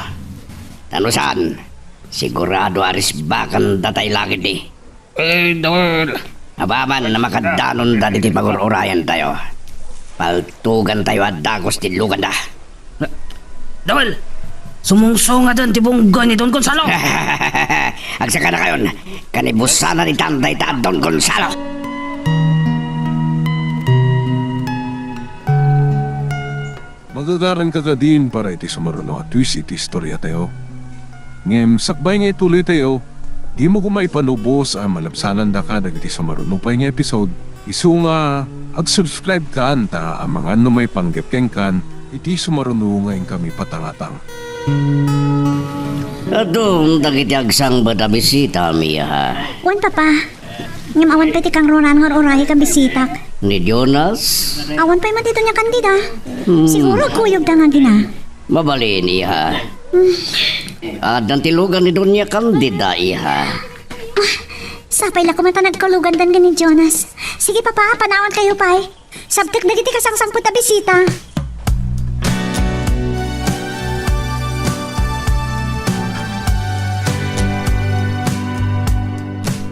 Ta no saan, sigurado a risbakan datay lagidi. Well, the world. Apaman a makadanonda diti pangur-urayantayo, paltugantayo a dagus ti luganda. Dawel! Sumungsongaden ti bunggoy ni Don Gonzalo! Agsakanakayon, kanibusana ni Tanday ta Don Gonzalo! Magagaranka kadin para iti sumaruno a twist iti istoriatayo. Ngem sakbay nga ituloytayo, dimo koma ipanubos a malabsanandaka dagiti sumaruno pay nga episode. Isu nga, ag-subscribe kan ta amangan no maipanggep kenkan iti sumaruno nga inkami patangatang. Adun dagiti agsangpet a bisita, Mia. Wen, Papa. Ngem awan pay ti kangrunaan nga ur-urayek a bisitak. Ni Jonas? Awan pay met ni Doña Candida. Hmm. Siguro agkuyogda nga agina. Mabalin, iha. Hmm. Addan ti lugan ni Doña Candida, iha. Ah, sapay la koma ta nagkalugandan ken ni Jonas. Sige, Papa, panawankayo pay. Sabtek dagiti kasangsangpet a bisita.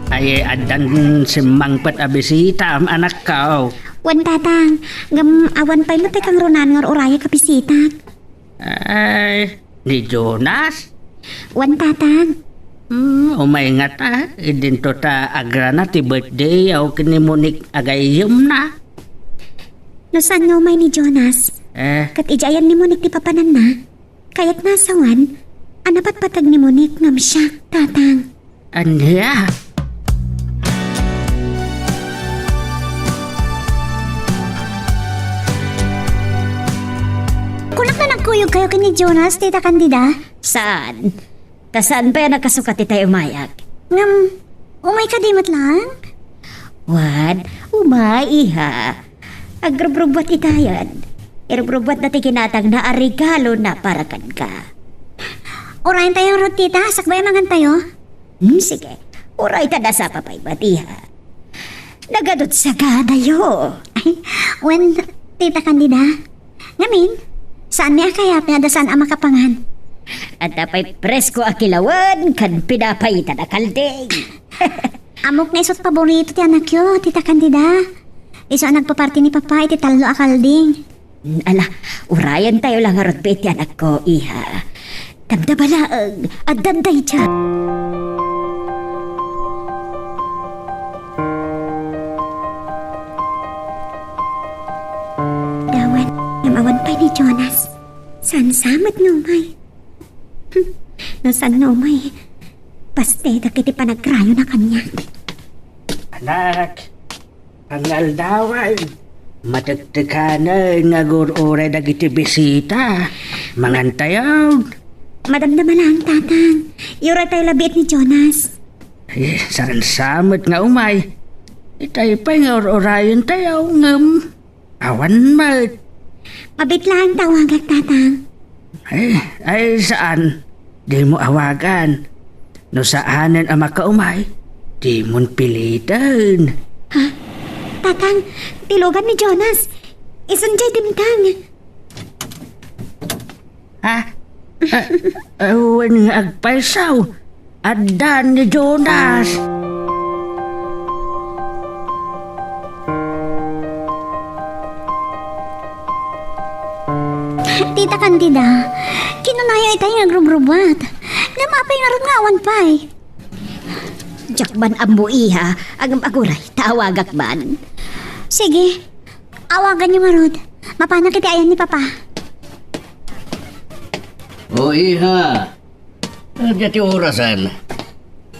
Ay, addan simmangpet a bisita, anakko. Wen, Tatang, ngem awan pay met ti kangrunaan nga ur-urayek a bisitak. Ay, ni Jonas? Wen, Tatang. Hmm, umay ngata, idinto ta agrana ti birthday a ken ni Monique a gayyemna. No saan nga umay ni Jonas? Eh? Ket idiay ayan ni Monique ti papananna, kayatna a sawen a napatpateg ni Monique ngem siak, Tatang. Ania? Kunak ta nagkuyogkayo ken ni Jonas, Tita Candida? Saan? Ta saan pay a nakasukat itay umayag? Ngem, Umay kadi met laeng? Wen, umay, iha. Agrubrubbuat itayen. Irubrubbuatna ti kinatangna a regalona para kenka. Urayentayo ngarud, tita, sakbay a mangantayo. Hmm, sige. Urayta, nasapa pay met, iha. Nagadut saganayo. Ay, wen, Tita Candida. Ngamin, saanmi a kayat nga adda saan a makapangan? Adda pay presko a kilawen ken pinapaitan a kalding. Ammok nga isu't paborito ti anakyo, Tita Candida. Isu a nagpaparti ni Papa iti tallo a kalding. Ala, urayentayo la ngarud pay iti anakko, iha. Damdama laeng, addan dayta. Dawan, ngem awan pay ni Jonas. Saan sa met nga umay? Hmm, no saan nga umay, pastedek iti panagrayona kaniak. Anak, pangaldawan. Matektekanen nga agur-uray dagiti bisita. Mangantayo. Madamdama laeng, Tatang. Iuraytayo labiit ni Jonas. Eh, saan sa met nga umay. Itay pay nga ur-urayentayo, ngem awan met. Mabiit laeng ta awagak, Tatang. Ay, ay, saan? Dimo awagan. No saanen a makaumay, dimon piliten. Ha? Tatang, ti lugan ni Jonas. Isun jay dimteng. Ha? Ah, ah, wen nga agpayso. Addan ni Jonas. Tita Candida, kinunayo itay nga agrubrubbuat. Ngem apay ngarud nga awan pay? Diak man ammo, iha, ngem aguray ta awagak man. Sige, awaganyo ngarud. Mapanak iti ayan ni Papa. O, iha, adda ti orasen.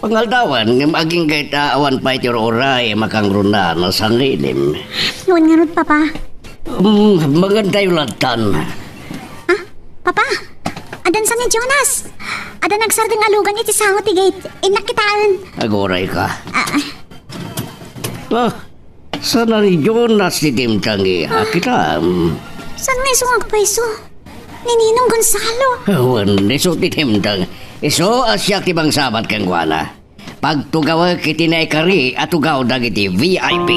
Pangaldawan, ngem agingga ta awan pay ti ur-uray a makangruna no sangilim. Wen ngarud, Papa. Um, mangantayo lattan. Ah, Papa, addan sa ni Jonas. Adda nagsardeng a lugan iti sango ti gate. Innak kitaen. Aguray ka. Ah, ah. Ah, sana ni Jonas ti dimteng, iha. Ah. Kita, um. Saan nga isu nga agpayso? Ni Ninong Gonzalo. Wen, isu ti dimteng. Isu a siak ti mangsabat kenkuana. Pagtugawek iti naikari a tugaw dagiti V I P.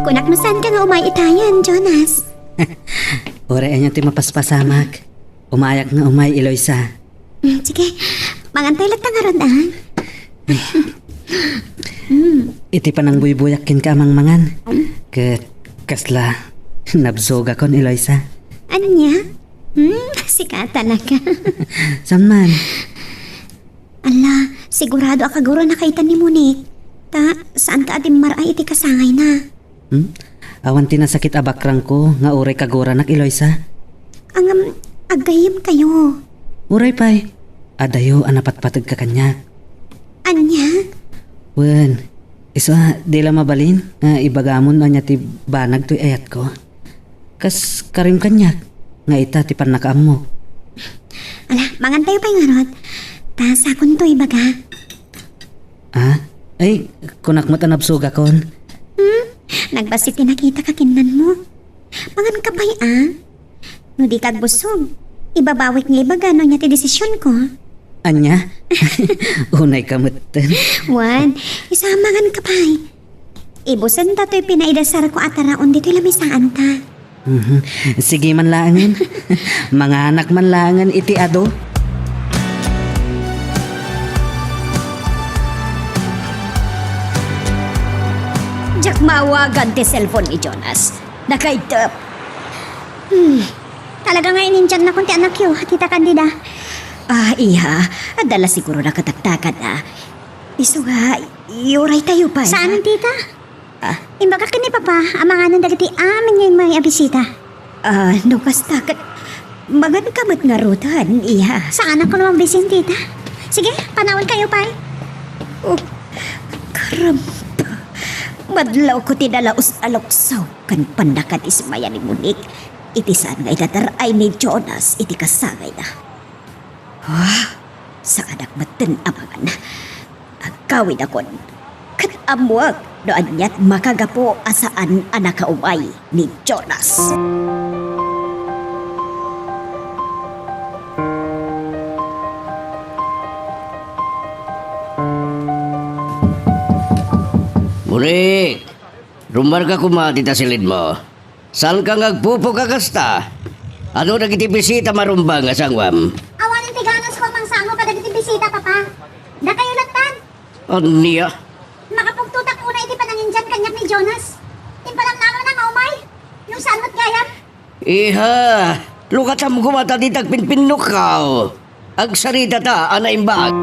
Kunak no saanka nga umay itayen, Jonas. Uray ania ti mapaspasamak. Umayak nga umay, Eloisa. Mm, sige. Mangantayo latta ngarud, ah. Mm. Iti panangbuybuyak kenka a mangmangan. Mm. Ket kasla nabsogakon, Eloisa. Ania? Hmm, sika talaga. Saan man? Ala, sigurado a kaguranaka ita ni Monique. Ta, saanka a dimmar-ay iti kasangayna? Hmm? Awan ti nasakit a bakrangko nga uray kaguranak, Eloisa? Ngem, aggayyemkayo. Uray pay, adayo a napatpategka kaniak. Ania? Wen, isu a, di la mabalin nga ibagamon no ania ti banag toy ayatko. Kas karim kaniak, nga ita ti pannakaammok. Ala, mangantayo pay ngarud. Ta sakonto ibaga. Ah? Ay, kunak met a nabsogakon. Hmm? Nagbassit ti nakitaka ken nanmo. Manganka pay, ah. No dika agbusog, ibabawik nga ibaga no ania ti desisionko. Ania? Unayka metten. Wen, isu a, manganka pay. Ibusenta toy pinaidasarko a taraon ditoy lamisaanta. Mhm. Sige man laengen. Manganak man laengen iti adu. Diak maawagan ti cellphone ni Jonas. Nakaidep. Hmm. Talaga nga inindiannakon ti anakyo, Tita Candida. Ah, iha, adda la siguro nakataktakad, ah. Isu nga, iuraytayo pay. Saan, Tita? Ah. Imbagak ken ni Papa, amanganen dagiti amin nga immay a bisita. Ah, no kasta ket, manganka met ngaruden, iha. Saanak no mabisin, Tita. Sige, panawenkayo pay. Oh, karamba. Madlawko ti nalaus-aluksaw ken pannakadismaya ni Monique. iti saan nga idadar-ay ni Jonas iti kasangayna. Wah, saanak metten a mangan. Agawidakon, ket ammoak no aniat makagapu a saan a nakaumay ni Jonas. Bunik, rummuarka koma dita silidmo. Saanka nga agpupuka kasta? Adu dagiti bisita marumbeng a sanguam? Awanen ti ganasko a mangsango kadagiti bisita, Papa. Dakayo lattan. Ania? Makapugtotak unay iti panangindian kaniak ni Jonas. Impalamnama nga umay. No saan met gayam? Iha, lukatam koma ta dita agpinpinnukkaw. Agsaritata a naimbag.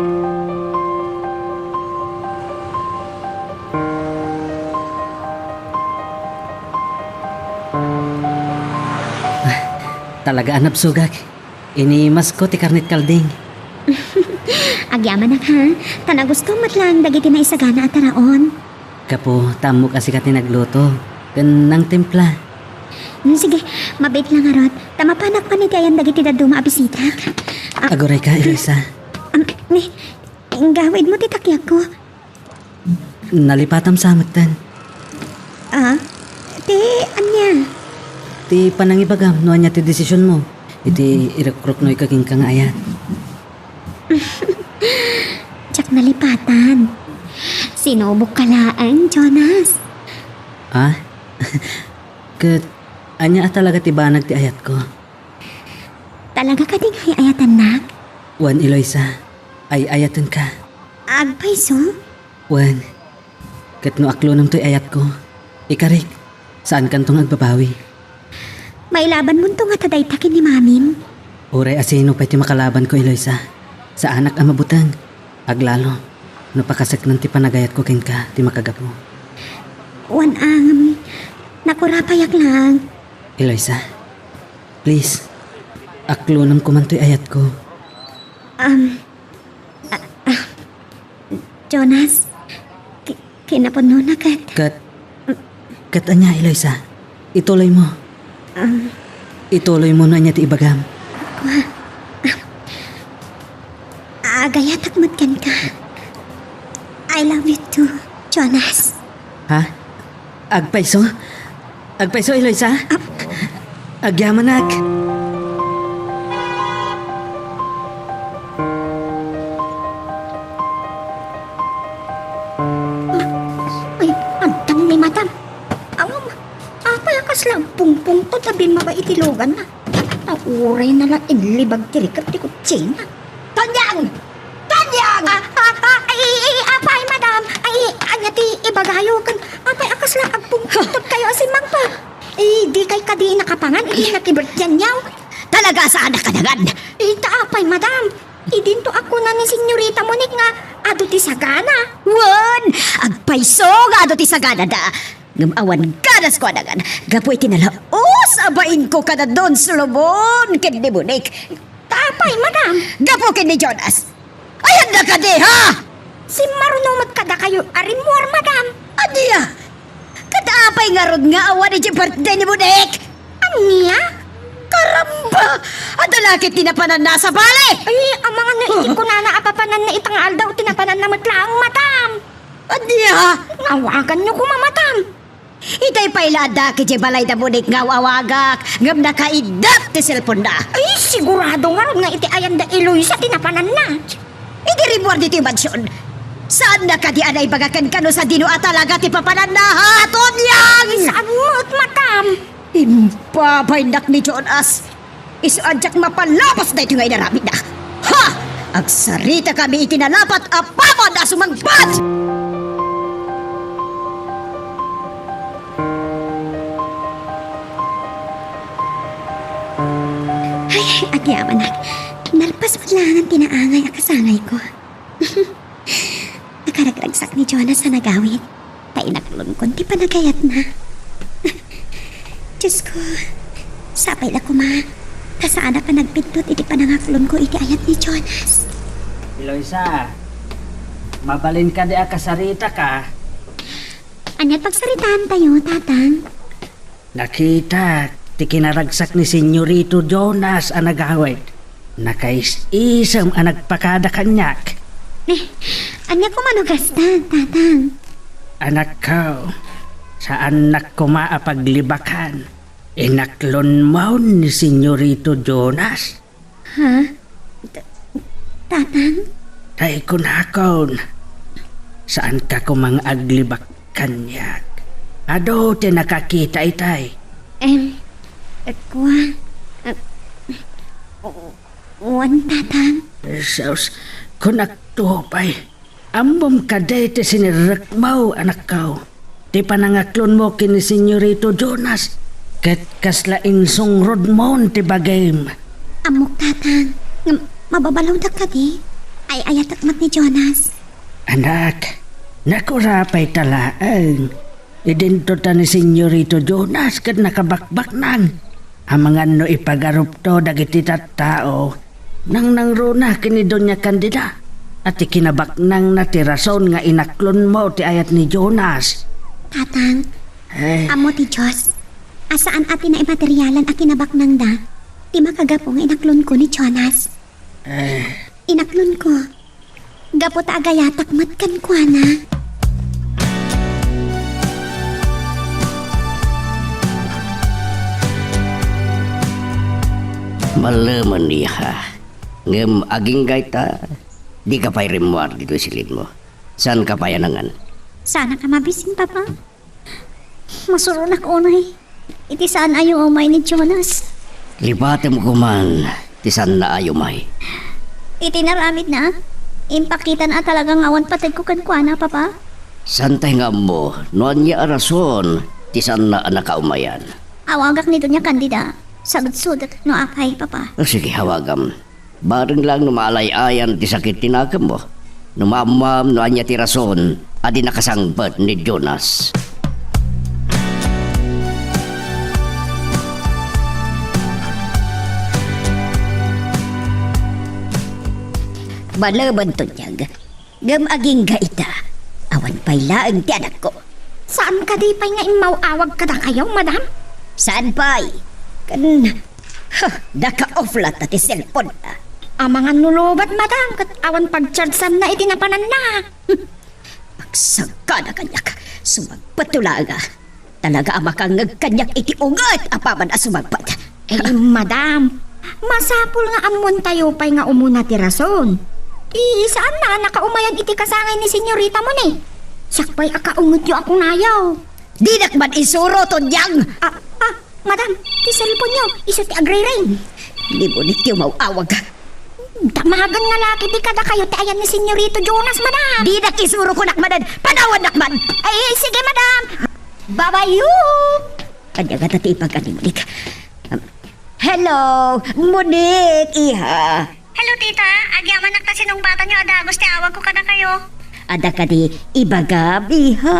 Talaga a nabsogak. Inimasko ti karnet kalding. Agyamanak, ha? Ta nagustom met laeng dagiti naisagana a taraon. Gapu ta ammok a sika ti nagluto ken nangtimpla. Hmm, sige, mabiit la ngarud. Ta mapanak man iti ayan dagiti dadduma a bisitak. Ah, Agurayka, Eloisa. Am, ni, inggawidmo ti takiagko. Nalipatam sa metten. Ah, ti ania? Ti panangibagam no ania ti desisionmo iti irukruknoyka kenka nga ayat. Diak nalipatan. Sinubokka laeng, Jonas. Ah? Ket ania a talaga ti banag ti ayatko? Talaga kadi nga ay-ayatannak? Wen, Eloisa, ay-ayatenka. Agpayso? Wen, ket no aklonem toy ayatko, ikarik, saankanto nga agbabawi. Mailabanmonto ngata dayta ken ni Mamim? Uray a sino pay ti makalabanko, Eloisa. Saanak a mabuteng. Aglalo, no pakaseknan ti panagayatko kenka ti makagapu. Wen, am, nakurapayak lang. Eloisa, please, aklonem koman toy ayatko. Am, ah, ah, Jonas, ki-, kinapudnona ket. Ket, ket ania, Eloisa? Ituloymo. Um, Ituloymo no ania ti ibagam. Kua, ah, agayatak met kenka. I love you too, Jonas. Ha? Agpayso? Agpayso, Eloisa? Ah. Agyamanak. Ay, antang ni Madam. Awan, apay a kasla agpungpungto ta bimmaba iti luganna. Ta uray na la inlibag ti rikep ti kutsina. Tanyang! Tanyang! Ah, ah, ah, ay, ay, ay, apay, Madam? Ay, ania ti ibagayo ken apay a kasla agpungpungtokayo a simmangpet? Eh, dikay kadi nakapangan iti nakibertianyo? Talaga saan a kadangan. Ita apay, Madam? Idinto a kuna ni Senyorita Monique nga adu ti sagana. Wen, agpayso nga adu ti saganada. Ngem awan ganas ko a dangan gapu iti nalaus a bainko kada Don Solomon ken ni Monique. Ta apay, Madam? Gapu ken ni Jonas. Ayanna kadi, ha? Simmaruno met kadakayo a rimmuar, Madam. Ania? Ket apay ngarud nga awan iti birthday ni Monique? Ania? Karamba! Adda la ket ti napananna a sabali! Ay, amangan no iti kunana a papananna ita nga aldaw ti napananna met laeng, Madam. Ania? Awaganyo koma, Madam. Itay pay la adda ket idiay balay da Monique nga aw-awagak, ngem nakaiddat ti cellphone-na. Ay, sigurado ngarud nga iti ayan da Eloisa ti napananna. Idi rimmuar ditoy mansion, saanna kadi a naibaga kenka no sadino a talaga ti papananna, ha, Tonyang? Saan met, Madam? Impabaynak ni Jonas. Isu a diak mapalabas daytoy nga inaramidna. Ha! Agsaritakami iti nalapat a papan a sumangpet! Ay, agyamanak. Nalpas met laengen ti naangay a kasangayko. Nakaragragsak ni Jonas a nagawid, ta inaklonkon ti panagayatna. Diosko, sapay la koma, ta saanak a nagpidtot iti panangaklonko iti ayat ni Jonas. Eloisa, mabalin kadi a kasaritaka? Ania't pagsaritaantayo, Tatang? Nakitak ti kinaragsak ni Senyorito Jonas a nagawid. Nakaisisem a nagpakada kaniak. Eh, ania koma no kasta, Tatang? Anakko, saannak koma a paglibakan. Inaklonmon ni Senyorito Jonas. Ha? Ta-, Tatang? Tay kunakon, saanka koma nga aglibak kaniak. Adu ti nakakita itay. Em, kua, em, wan, Tatang. Jesus, kunakto pay. Ammom kadi ti sinirrekmo, anakko? Ti panangaklonmo ken ni Senyorito Jonas, ket kasla insungrodmon ti bagim. Ammok, Tatang, nga mababalawdak kadi? Ay-ayatek met ni Jonas. Anak, nakurapay ta laeng. Idinto ta ni Senyorito Jonas ket nakabakbaknang. Amangan no ipagarupto dagiti tattao, nangnangruna ken ni Doña Candida, a ti kinabaknangna ti rason nga inaklonmo ti ayat ni Jonas. Tatang, Eh. Ammo ti Dios, a saan a ti naimaterialan a kinabaknangda ti makagapu nga inaklonko ni Jonas. Eh. Inaklonko. Gapu ta agayatak met kenkuana. Mallemen, iha. Ngem agingga ita, dika pay rimmuar ditoy silinmo. Saanka pay a nangan? Saannak a mabisin, Papa. Masuronak unay iti saan a umay ni Jonas. Lipatem koman ti saanna a umay. Iti inaramidna, impakitana a talaga nga awan pategko kenkuana, Papa. Saantay nga ammo no ania a rason ti saanna a nakaumayan. Awagak ni Doña Candida. Sagudsodek no apay, Papa. O, sige, awagam. Bareng laeng no maalay-ayan ti sakit ti nakemmo. No maammam no ania ti rason a di nakasangbet ni Jonas. Mallemen, Tonyag. Ngem agingga ita, awan pay laeng ti anakko. Saan kadi pay nga immaw-awag kadakayo, madam? Saan pay? Ken, ha, naka-off latta ti cellphone-na. Amangan no lobet, madam, ket awan pagchargeanna iti napananna. Agsagana kaniak, sumagpetto laeng a. Talaga a makangngeg kaniak iti unget apaman a sumagpet. Eh, madam, masapul nga ammontayo pay nga umuna ti rason. Ti saanna a nakaumayan iti kasangay ni senyoritamo ni. Siak pay a kaungetyo a kunayo. Dinak man isuro, Tonyag! Ah, ah, madam, ti cellphone-yo, isu ti agriring. Ni Bonitio maw-awag. Damagen nga laki ti kadakayo ti ayan ni Senyorito Jonas, madam. Dinak isuro, kunak manen, panawannak man. Ay, sige, madam. Babayo! Ania ngata ti ibaga ni Monique? Um, hello, Monique, iha. Hello, tita. Agyamanak ta sinungbatanyo a dagus ti awagko kadakayo. Adda kadi ibagam, iha?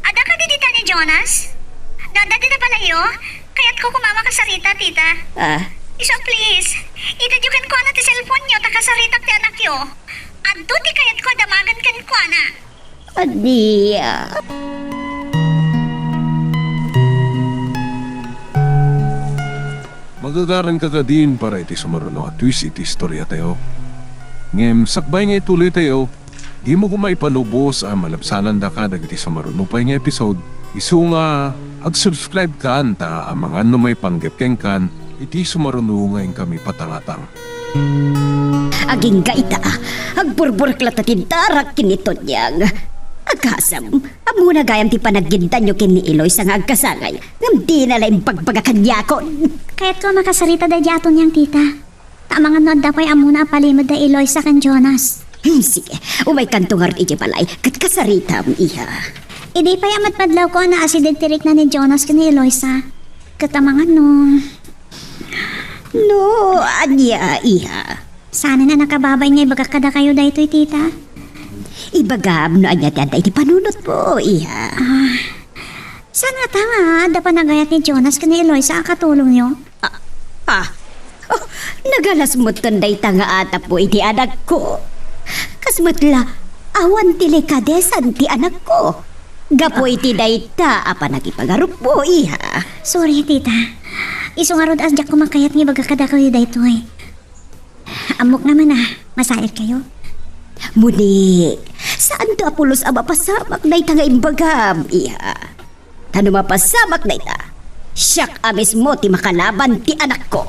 Adda kadi dita ni Jonas? No adda dita balay-yo, kayatko koma a makasarita, tita. Ah. Isu, please, itedyo kenkuana ti cellphone-yo ta kasaritak ti anakyo. Adu ti kayatko a damagen kenkuana. Ania? Magagaranka kadin para iti sumaruno a twist iti istoriatayo. Ngem sakbay nga ituloytayo, dimo koma ipalubos a malabsanandaka dagiti sumaruno pay nga episode, isu nga ag-subscribe kan ta amangan no maipanggep kenkan iti sumaruno nga inkami patangatang. Agingga ita, agburburek latta ti darak ken ni Tonyang. Agasem, ammona gayam ti panagiddanyo ken ni Eloisa nga agkasangay, ngem dina la imbagbaga kaniakon. Kayatko a makasarita daydiay a Tonyang, tita. Ta amangan no adda pay ammona a palimed da Eloisa ken Jonas. Hmm, sige, umaykanto ngarud idiay balay, ket kasaritam, iha. Idi pay a madmadlawko a naasideg ti rikna ni Jonas ken ni Eloisa. Ket amangan no, No, ania, iha? Saanen a nakababain nga ibagak kadakayo daytoy, tita. Ibagam no ania ti adda iti panunotmo, iha. Ah, saan ngata nga adda panagayat ni Jonas ken ni Eloisa a katulongyo? Ah, ah. Oh, nagalas metten dayta nga atapmo iti anakko. Kas met la, awan ti likadesan ti anakko. Gapu iti dayta a panagipagarupmo, iha. Sorry, tita. Isu ngarud a diak koma kayat nga ibaga kadakayo daytoy. Ammok naman a, masairkayo. Monique, saanto a pulos a mapasamak dayta nga imbagam, iha. Ta no mapasamak dayta, siak a mismo ti makalaban ti anakko.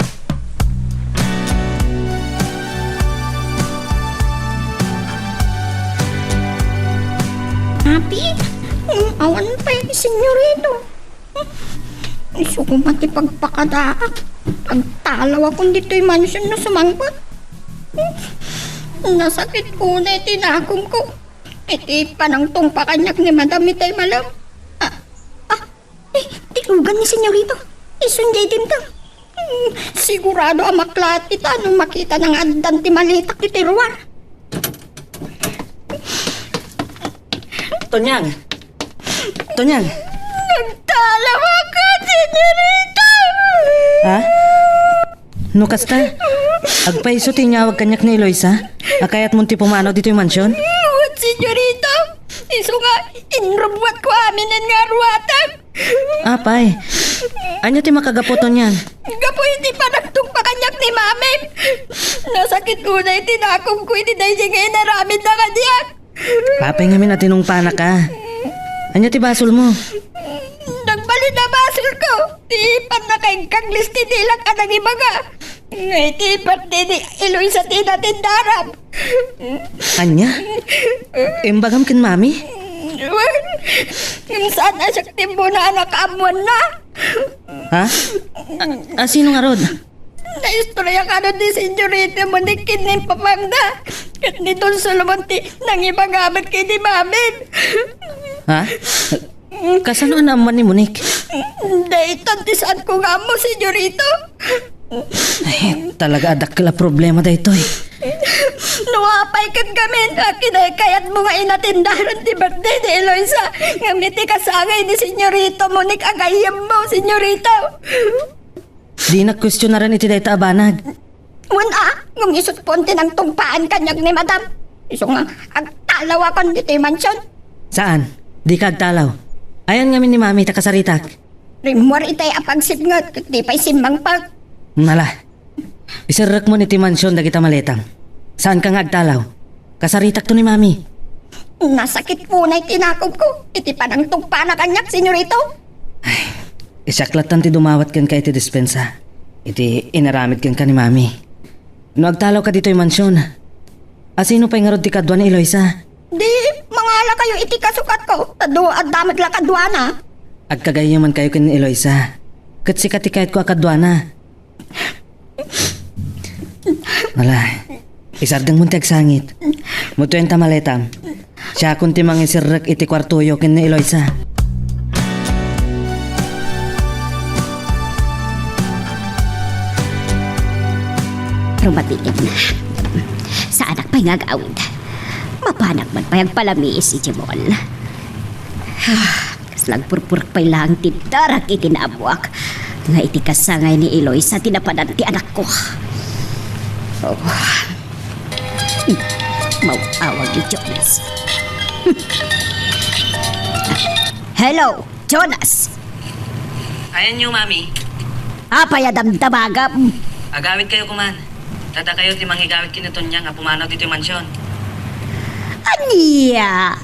Papi, awan pay, senyorito. Isu koma ti pagpakadaak. Agtalawakon ditoy mansion no sumangpet. Nasakit unay ti nakomko iti panangtungpa kaniak ni Madam itay malem. Ah, ah, eh, ti ugan ni senyorito. Isun diay dimteng. Hmm, sigurado a maklaat ita no makitana nga addan ti maletak iti ruar. Tonyang! Tonyang! Nagtalawak ka, senyorita! Ha? No kasta, agpayso ti inyawag kaniak ni Eloisa a kayatmon ti pumanaw ditoy mansion? Wen, senyorita. Isu nga, inrubbuatko aminen nga aruatak. Apay, ania ti makagapu, Tonyang? Gapu iti panagtungpa kaniak ni Mami. Nasakit unay ti nakomko iti daydi nga inaramidna kaniak. Apay ngamin a tinungpanaka? Ania ti basolmo? Nagbalin a basolko ti pannakaigkaglis ti dilak a nangibaga nga iti birthday ni Eloisa ti inatendaram. Ania? Imbagam ken Mami? Wen, ngem saan a siak ti immuna a nakaammoanna. Ha? A, a, sino ngarud? Naistorya kano ni senyorita Monique ken ni papangna ket ni Don Solomon ti nangibaga met ken ni Mamin. Ha? Kasano a naammuan ni Monique? Daytan ti saanko nga ammo, senyorito. Ay, talaga a dakkel a problema daytoy. No apay ket ngamin a kinaykayatmo nga inatendaran ti birthday ni Eloisa, ngem iti kasangay ni senyorito Monique a gayyemmo, senyorito. Dinak kuestionaren iti dayta a banag. Wen a, ngem isut' pon ti nangtungpaan kaniak ni Madam. Isu nga, agtalawakon ditoy mansion. Saan? Dika agtalaw. Ayan ngamin ni Mami ta kasaritak. Rimmuar itay a pagsipnget ket di pay simmangpet. Nala. Iserrekmon iti mansion dagita maletam. Saanka nga agtalaw. Kasaritakto ni Mami. Nasakit unay ti nakomko iti panangtungpana kaniak, senyorito. Ay, siak lattan ti dumawat kenka iti dispensa iti inaramid kenka ni Mami. No agtalawka ditoy mansion, a sino pay ngarud ti kadua ni Eloisa? Di, mangalakayo iti kasukatko, ta dua, adda met la kaduana. Agkagayyemankayo ken ni Eloisa, ket sika ti kayatko a kaduana. Ala, isardengmon ti agsangit. Mutuen ta maletam. Siakon ti mangiserrek iti kuartoyo ken ni Eloisa. Rumatiid na. Saanak pay nga agawid. Mapanak man pay agpalamiis idiay mall. Kasla agpurpurek pay laeng ti darak iti naabuak nga iti kasangay ni Eloisa ti napanan ti anakko. Oh. Maawag ni Jonas. Hello, Jonas! Ayanyo, Mami. Apay a damdamagam? Agawidkayo koma. Ta dakayo ti mangigawid ken ni Tonyang a pumanaw ditoy mansion. Ania?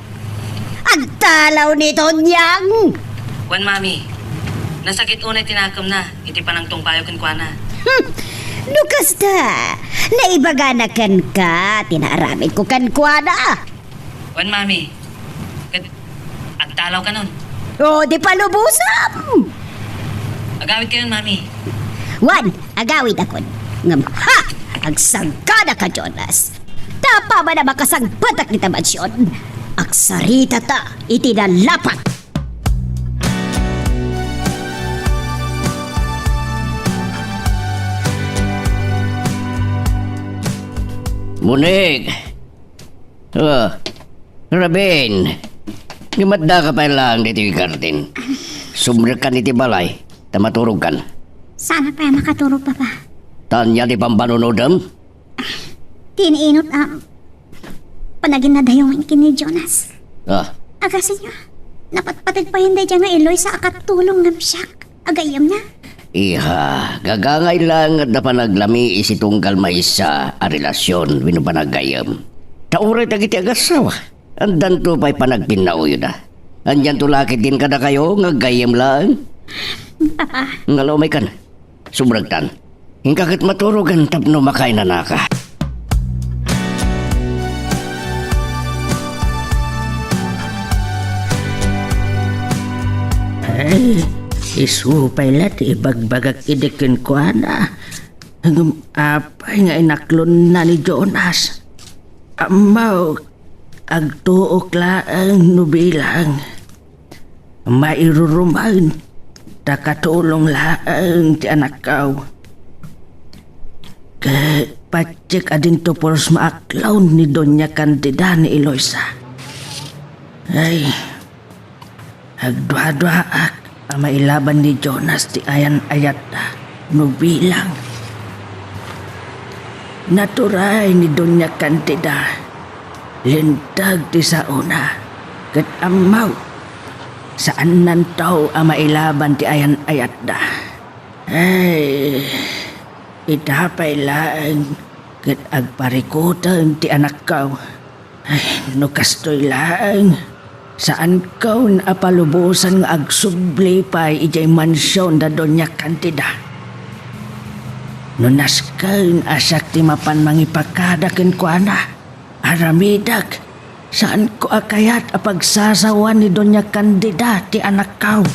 Agtalaw ni Tonyang? Wen, Mami. Nasakit unay ti nakemna iti panangtungpayo kenkuana. Hmm. No kasta, naibagana kenka ti naaramidko kenkuana. Wen, Mami. Ket agtalawkanon. O, di palubosam! Agawidkayon, Mami. Wen, agawidakon. Ngem, ha! Agsangkanaka, Jonas. Ta apaman a makasangpetak dita mansion, agsaritata iti nalapat. Monique! Ah, Rabin, ngem addaka pay laeng ditoy garden. Sumrekkan iti balay, ta maturogkan. Saanak pay a makaturog, Papa. Ta ania ti pampanunodem? Ti iniinot a panaginadayongan ken ni Jonas. Ah. Agassenyo, napatpateg payen daydiay nga Eloisa a katulong ngem siak a gayyemna. Iha, gagangay laeng nga adda panaglami iti tunggal maysa a relasyon wenno panaggayyem. Ta uray dagiti agassawa, addanto pay panagkinnauyoda. Anianto la ketdin kadakayo nga aggayyem laeng? Papa. Nga la umaykan. Subragtan. Inka ket maturogen tapno makainanaka. Ay, isu pay la ti ibagbagak idi kenkuana. Ngem apay nga inaklonna ni Jonas? Ammok, agtuok laeng no bilang. Mairurumen, ta katulong laeng ti anakkaw. Ket patiek a dinto puros maaklon ni Doña Candida ni Eloisa. Ay, agduaduaak a mailaban ni Jonas ti ayan-ayatda no bilang. Naturay ni Doña Candida, linteg ti saona, ket ammok, saannanto a mailaban ti ayan-ayatda. Ay, ita pay laeng ket agparikuten ti anakkaw. Ay, no kastoy laeng, saankon a palubosan nga agsubli pay idiay mansion da Doña Candida. No nasken a siak ti mapan mangipakada kenkuana, aramidek, saanko a kayat a pagsasawan ni Doña Candida ti anakkaw.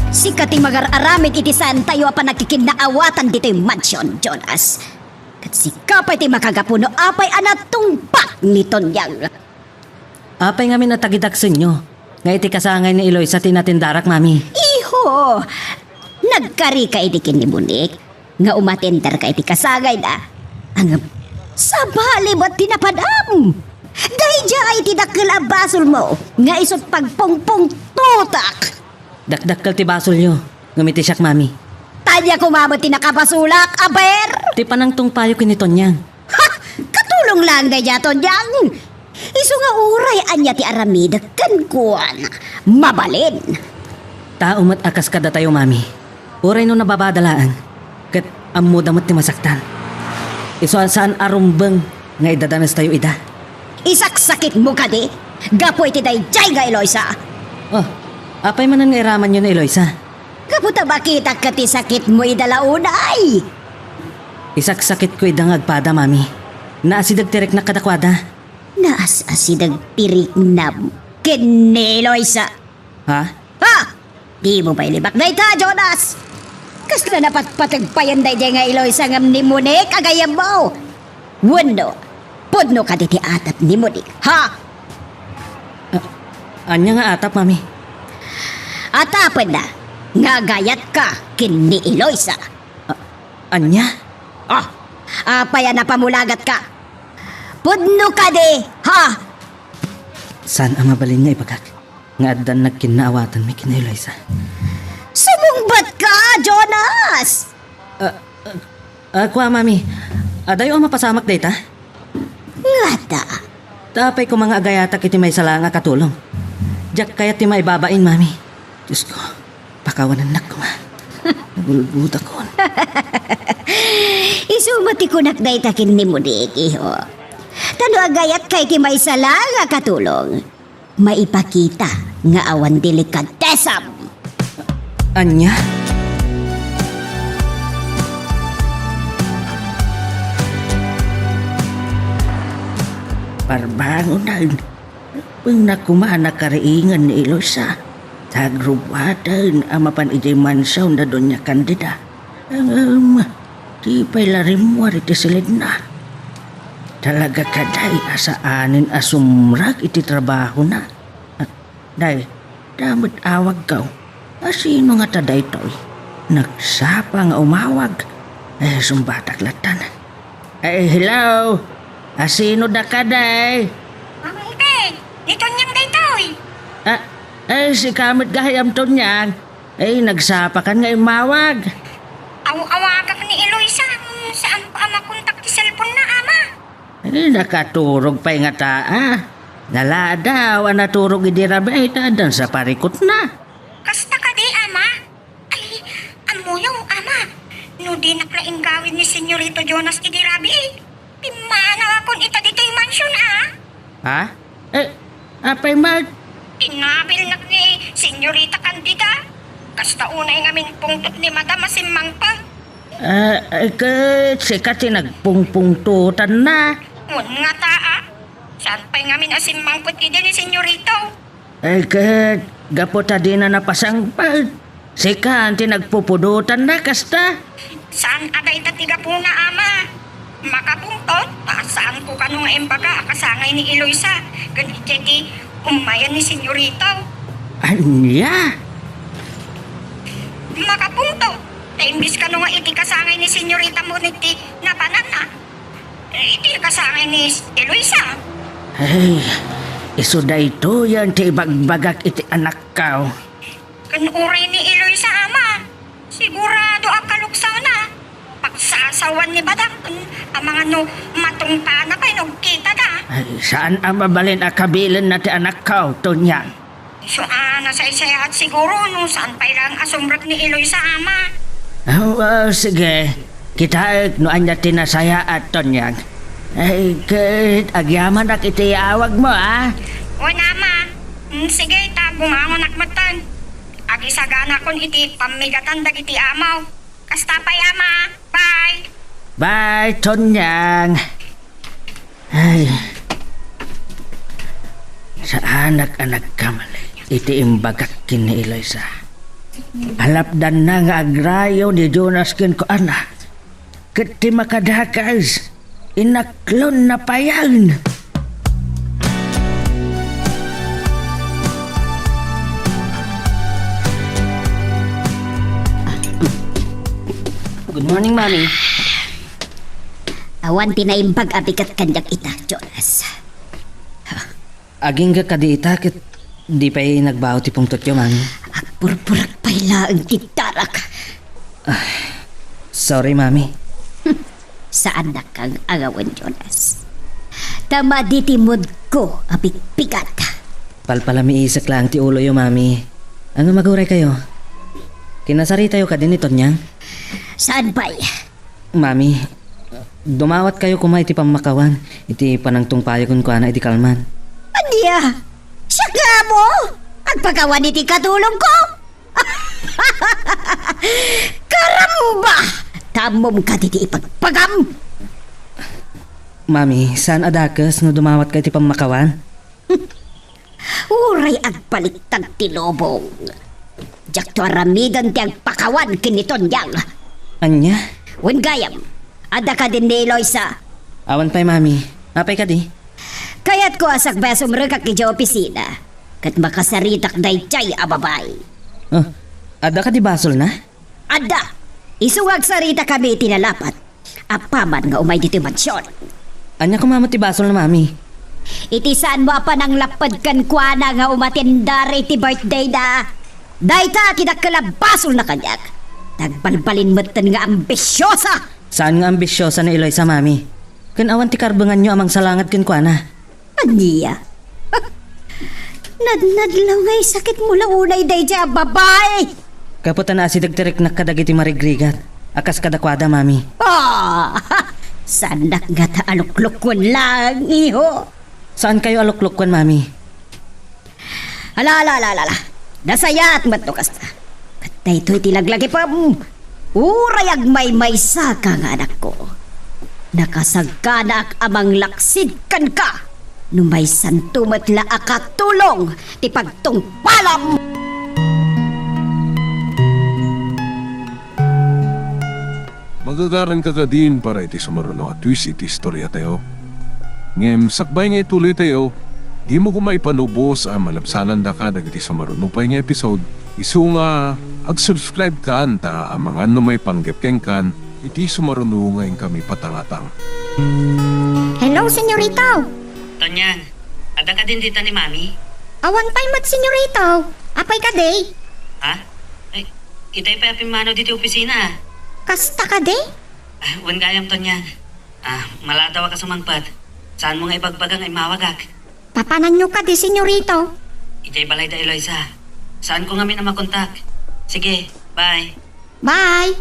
Sika ti mangar-aramid iti saantayo a panagkikinnaawatan ditoy mansion, Jonas. Ket sika pay ti makagapu no apay a natungpak ni Tonyang. Apay ngamin a tagidaksenyo nga iti kasangay ni Eloisa ti inatendarak, Mami? Iho! Nagkarika idi ken ni Monique nga umatenderka iti kasangayna. Ngem sabali met ti napadam. Daydiay ti dakkel a basolmo nga isut' pagpungpungtotak. Dakdakkel ti basolyo, ngem iti siak, Mami. Ania koma met ti nakabasolak, aber? Ti panangtungpayo ken ni Tonyang. Ha! Katulong laeng daydiay a Tonyang! Isu nga uray ania ti aramidek kenkuana, mabalin. Tao met a kas kadatayo, Mami. Uray no nababada laeng, ket ammoda met ti masaktan. Isu a saan a rumbeng nga idadanestayo ida. Isaksakitmo kadi gapu iti daydiay nga Eloisa? Oh, apay manen nga iramanyo ni Eloisa? Gapu ta makitak ket ti sakitmo ida la unay. Isaksakitko ida nga agpada, Mami. Naasideg ti riknak kadakuada. Naasasideg ti riknam ken ni Eloisa. Ha? Ha? Dimo pay libak dayta, Jonas! Kasla napatpateg payen daydiay nga Eloisa ngem ni Monique a gayyemmo. Wenno, pudno kadi ti atap ni Monique, ha? A-, ania nga atap, Mami? Atapenna nga agayatka ken ni Eloisa. A-, ania? Ah, apay a napamulagatka? Pudno kadi, ha? Saan a mabalin nga ibagak nga addan nagkinnaawatanmi ken ni Eloisa. Sumungbatka, Jonas! Ah, ah, ah, kua, Mami. Adayo a mapasamak dayta? Ngata. Ta apay koma nga agayatak iti maysa laeng a katulong? Diak kayat ti maibabain, Mami. Diosko, pakawanennak koma. Nagulgudakon. Isu met ti kunak dayta ken ni Monique, iho. Ta no agayatka iti maysa laeng a katulong, maipakita nga awan delikatesam. Ania? Parbangonen, pengna koma a nakariingan ni Eloisa, ta agrubbuaten a mapan idiay mansion da Doña Candida. Ngem, di pay la rimmuar iti silidna. Talaga kadi a saanen a sumrek iti trabahona. Ah, day, dayta met awagko. Asino ngata daytoy? Nagsapa nga umawag. Eh, sumbatak lattan. Eh, hello? Asino daka, day? Mama Ipin, ni Tonyang daytoy. Ah, eh, sika met gayam, Tonyang. Eh, nagsapakan nga immawag. Aw-awagak ni Eloisa, saanko a makontak ti cellphone na, Ama. Eh, nakaturog pay ngata, ah. Naladaw a naturog idi rabii ta addan sa parikutna. Kasta kadi, Ama? Ay, ammoyo, Ama. No dinak la inggawid ni Senyorito Jonas idi rabii, pimmanawakon ita ditoy mansion, a. Ha? Eh, apay met? Inabilnak ni Senyorita Candida. Kasta unay ngamin pungtot ni Madam a simmangpet. Ah, eh, ket sika ti nagpungpungtotanna. Wen ngata, a. Saan pay ngamin a simmangpet idi ni Senyorito? Eh, ket gapu ta dina napasangpet, sika ti nagpupudotanna kasta? Saan a dayta ti gapuna, Ama. Makapungtot, ta saanko kano nga imbaga a kasangay ni Eloisa ken idiay ti ummayan ni Senyorito. Ania? Makapungtot, ta imbes kano nga iti kasangay ni Senyorita mo iti napananna, iti kasangay ni Eloisa. Ay, isu daytoyen ti ibagbagak iti anakko. Ken uray ni Eloisa, Ama, sigurado a kaluksawna. Pagsasawan ni Badang ken amangan no matungpaanna pay no agkitada. Ay, saan a mabalin a kabilenna ti anakko, Tonyang. Isu a nasaysayaat siguro no saan pay laeng a sumrek ni Eloisa, Ama. Oh, ah, sige. Kitaek no ania ti nasayaat, Tonyang. Ay, ket agyamanak iti yaawagmo, a? Wen, Ama. Mm, sige, ta bumangonak metten. Agisaganakon iti pammigatan dagiti amaw. Kasta pay, Ama. Bye. Bye, Tonyang. Ay. Saanak a nagkamali iti imbagak ken ni Eloisa. Alapdanna nga agrayo ni Jonas kenkuana. Ket ti makadakes, inaklonna payen. Good morning, Mami. Awan ti naimbag a bigat kaniak ita, Jonas. Agingga kadi ita ket di pay nagbaw ti pungtotyo, Mami? Agpurpurak pay laeng ti darak. Ah, sorry, Mami. Saannak nga angawen, Jonas. Ta madi ti moodko a bigbigat. Palpalamiisek laeng ti uloyo, Mami. Ania, aguray kayo? Kinasaritayo kadi ni Tonyang? Saan pay? Mami, dumawat kayo koma iti pammakawan iti panangtungpayo kenkuana idi kalman. Ania? Siak nga ammo? Agpakawan iti katulongko? Karamba! Ta ammom kadi ti ipagpagam? Mami, saan a dakes no dumawatka iti pammakawan? Uray agbaliktad ti lubong. Diakto aramiden ti agpakawan ken ni Tonyang. Ania? Wen gayam, adda kadin ni Eloisa? Awan pay, Mami. Apay kadi? Kayatko a sakbay a sumrekak idiay opisina ket makasaritak daydiay a babai. Oh, adda kadi basolna? Adda. Isu nga agsaritakami iti nalapat apaman nga umay ditoy mansion. Ania koma met ti basolna, Mami? Iti saanmo a pananglapped kenkuana nga umatendar iti birthdayna. Dayta ti dakkel a basolna kaniak. Nagbalbalin metten nga ambisiosa. Saan nga ambisiosa ni Eloisa, Mami? Ken awan ti karbenganyo a mangsalangad kenkuana. Ania? Nadnadlaw nga isakitmo la unay daydiay a babai! Gapu ta naasideg ti riknak kadagiti marigrigat a kas kadakuada, Mami. Ah! Saannak ngata a luklukuen laeng, iho. Saankayo a luklukuen, Mami. Ala, ala, ala, ala, ala. Nasayaat met no kasta. Ket daytoy ti laglagipem. Uray agmaymaysaka nga anakko, nakasaganaak a manglaksid kenka no maysanto met la a katulong ti pagtungpalam. Magagaranka kadin para iti sumaruno a twist iti istoriatayo. Ngem sakbay nga ituloytayo, dimo koma ipanubos a malabsanandaka dagiti sumaruno pay nga episode. Isu nga ag-subscribe kan ta amangan no maipanggep kenkan iti sumaruno nga inkami patangatang. Hello, Senyorito! Tonyang, adda kadin dita ni Mami? Awan pay met, Senyorito. Apay kadi? Ha? Ay, itay pay a pimmanaw ditoy opisina. Kasta kadi? Ah, wen gayam, Tonyang. Ah, maladawak a sumangpet. Saanmo nga ibagbaga nga immawagak? Apananyo kadi, senyorito? Idiay balay da Eloisa. Saanko ngamin a makontak. Sige, bye. Bye.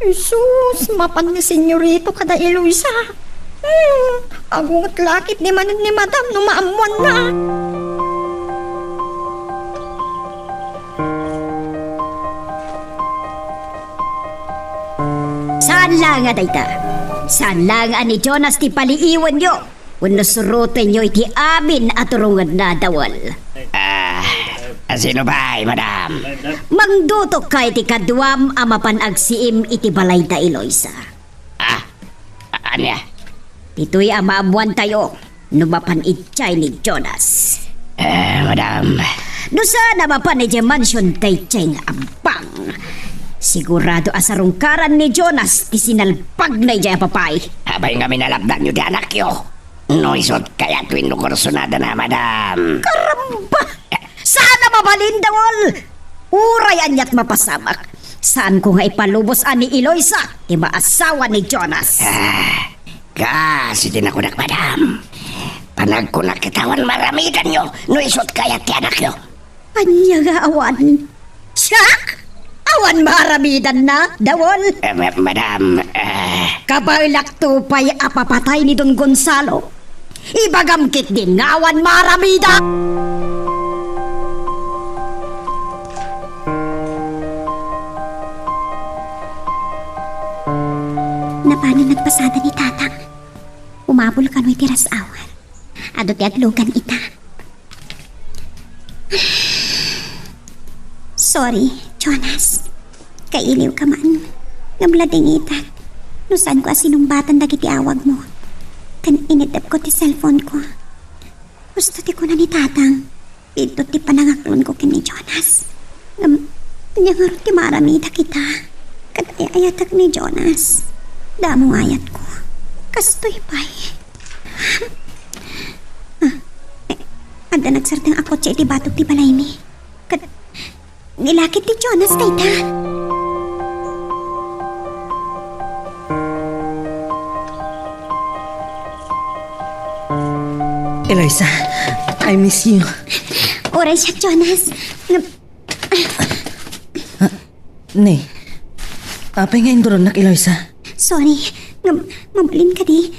Jesus, mapan ni senyorito kada Eloisa. Hmm, agunget la ketdi manen ni madam no maammoanna. Saan laeng a dayta. Saan laeng a ni Jonas ti paliiwenyo wenno surotenyo iti amin a turongenna, Dawel. Ah, sino pay, madam? Mangdutok ka iti kaduam a mapan agsiim iti balay da Eloisa. Ah, a-, ania? Ditoy a maammoantayo no mapan idiay ni Jonas. Eh, madam. No saan a mapan idiay mansion daydiay nga abbang, sigurado a sarungkaran ni Jonas ti sinalpagna idiay a babai. Apay ngamin a lapdanyo ti anakyo? No isut kayat wenno kursunadana, madam. Karamba! Saan a mabalin, Dawel! Uray aniat mapasamak, saanko nga ipalubos a ni Eloisa ti maasawa ni Jonas. Ah, kas iti nakunak, madam. Panagkunak ket awan maaramidanyo no isut kayat ti anakyo. Ania nga awan? Siak? Awan maaramidanna, Dawel? Eh, ma-, madam, eh. Kabaelakto pay a papatay ni Don Gonzalo. Ibagam ketdin nga awan maaramidan. Napanan nagpasada ni Tatang. Umabol kano iti ras-awan. Adu ti aglugan ita. Sorry, Jonas. Kailiwka man. Ngem ladingitak no saanko a sinungbatan dagiti awagmo. Ken initepko ti cellphone-ko. Husto ti kuna ni Tatang, biddut ti panangaklonko ken ni Jonas. Ngem, ania ngarud ti maaramidak ita? Ket ay-ayatek ni Jonas. Damo nga ayatko. Kastoy pay. Ah, eh, adda nagsardeng a kotse iti batok ti balaymi. Ket ni lakit ti Jonas dayta. Eloisa, I miss you. Uray siak, Jonas. Ngem, Ne, apay nga induronnak, Eloisa? Sorry, ngem mabalin kadi?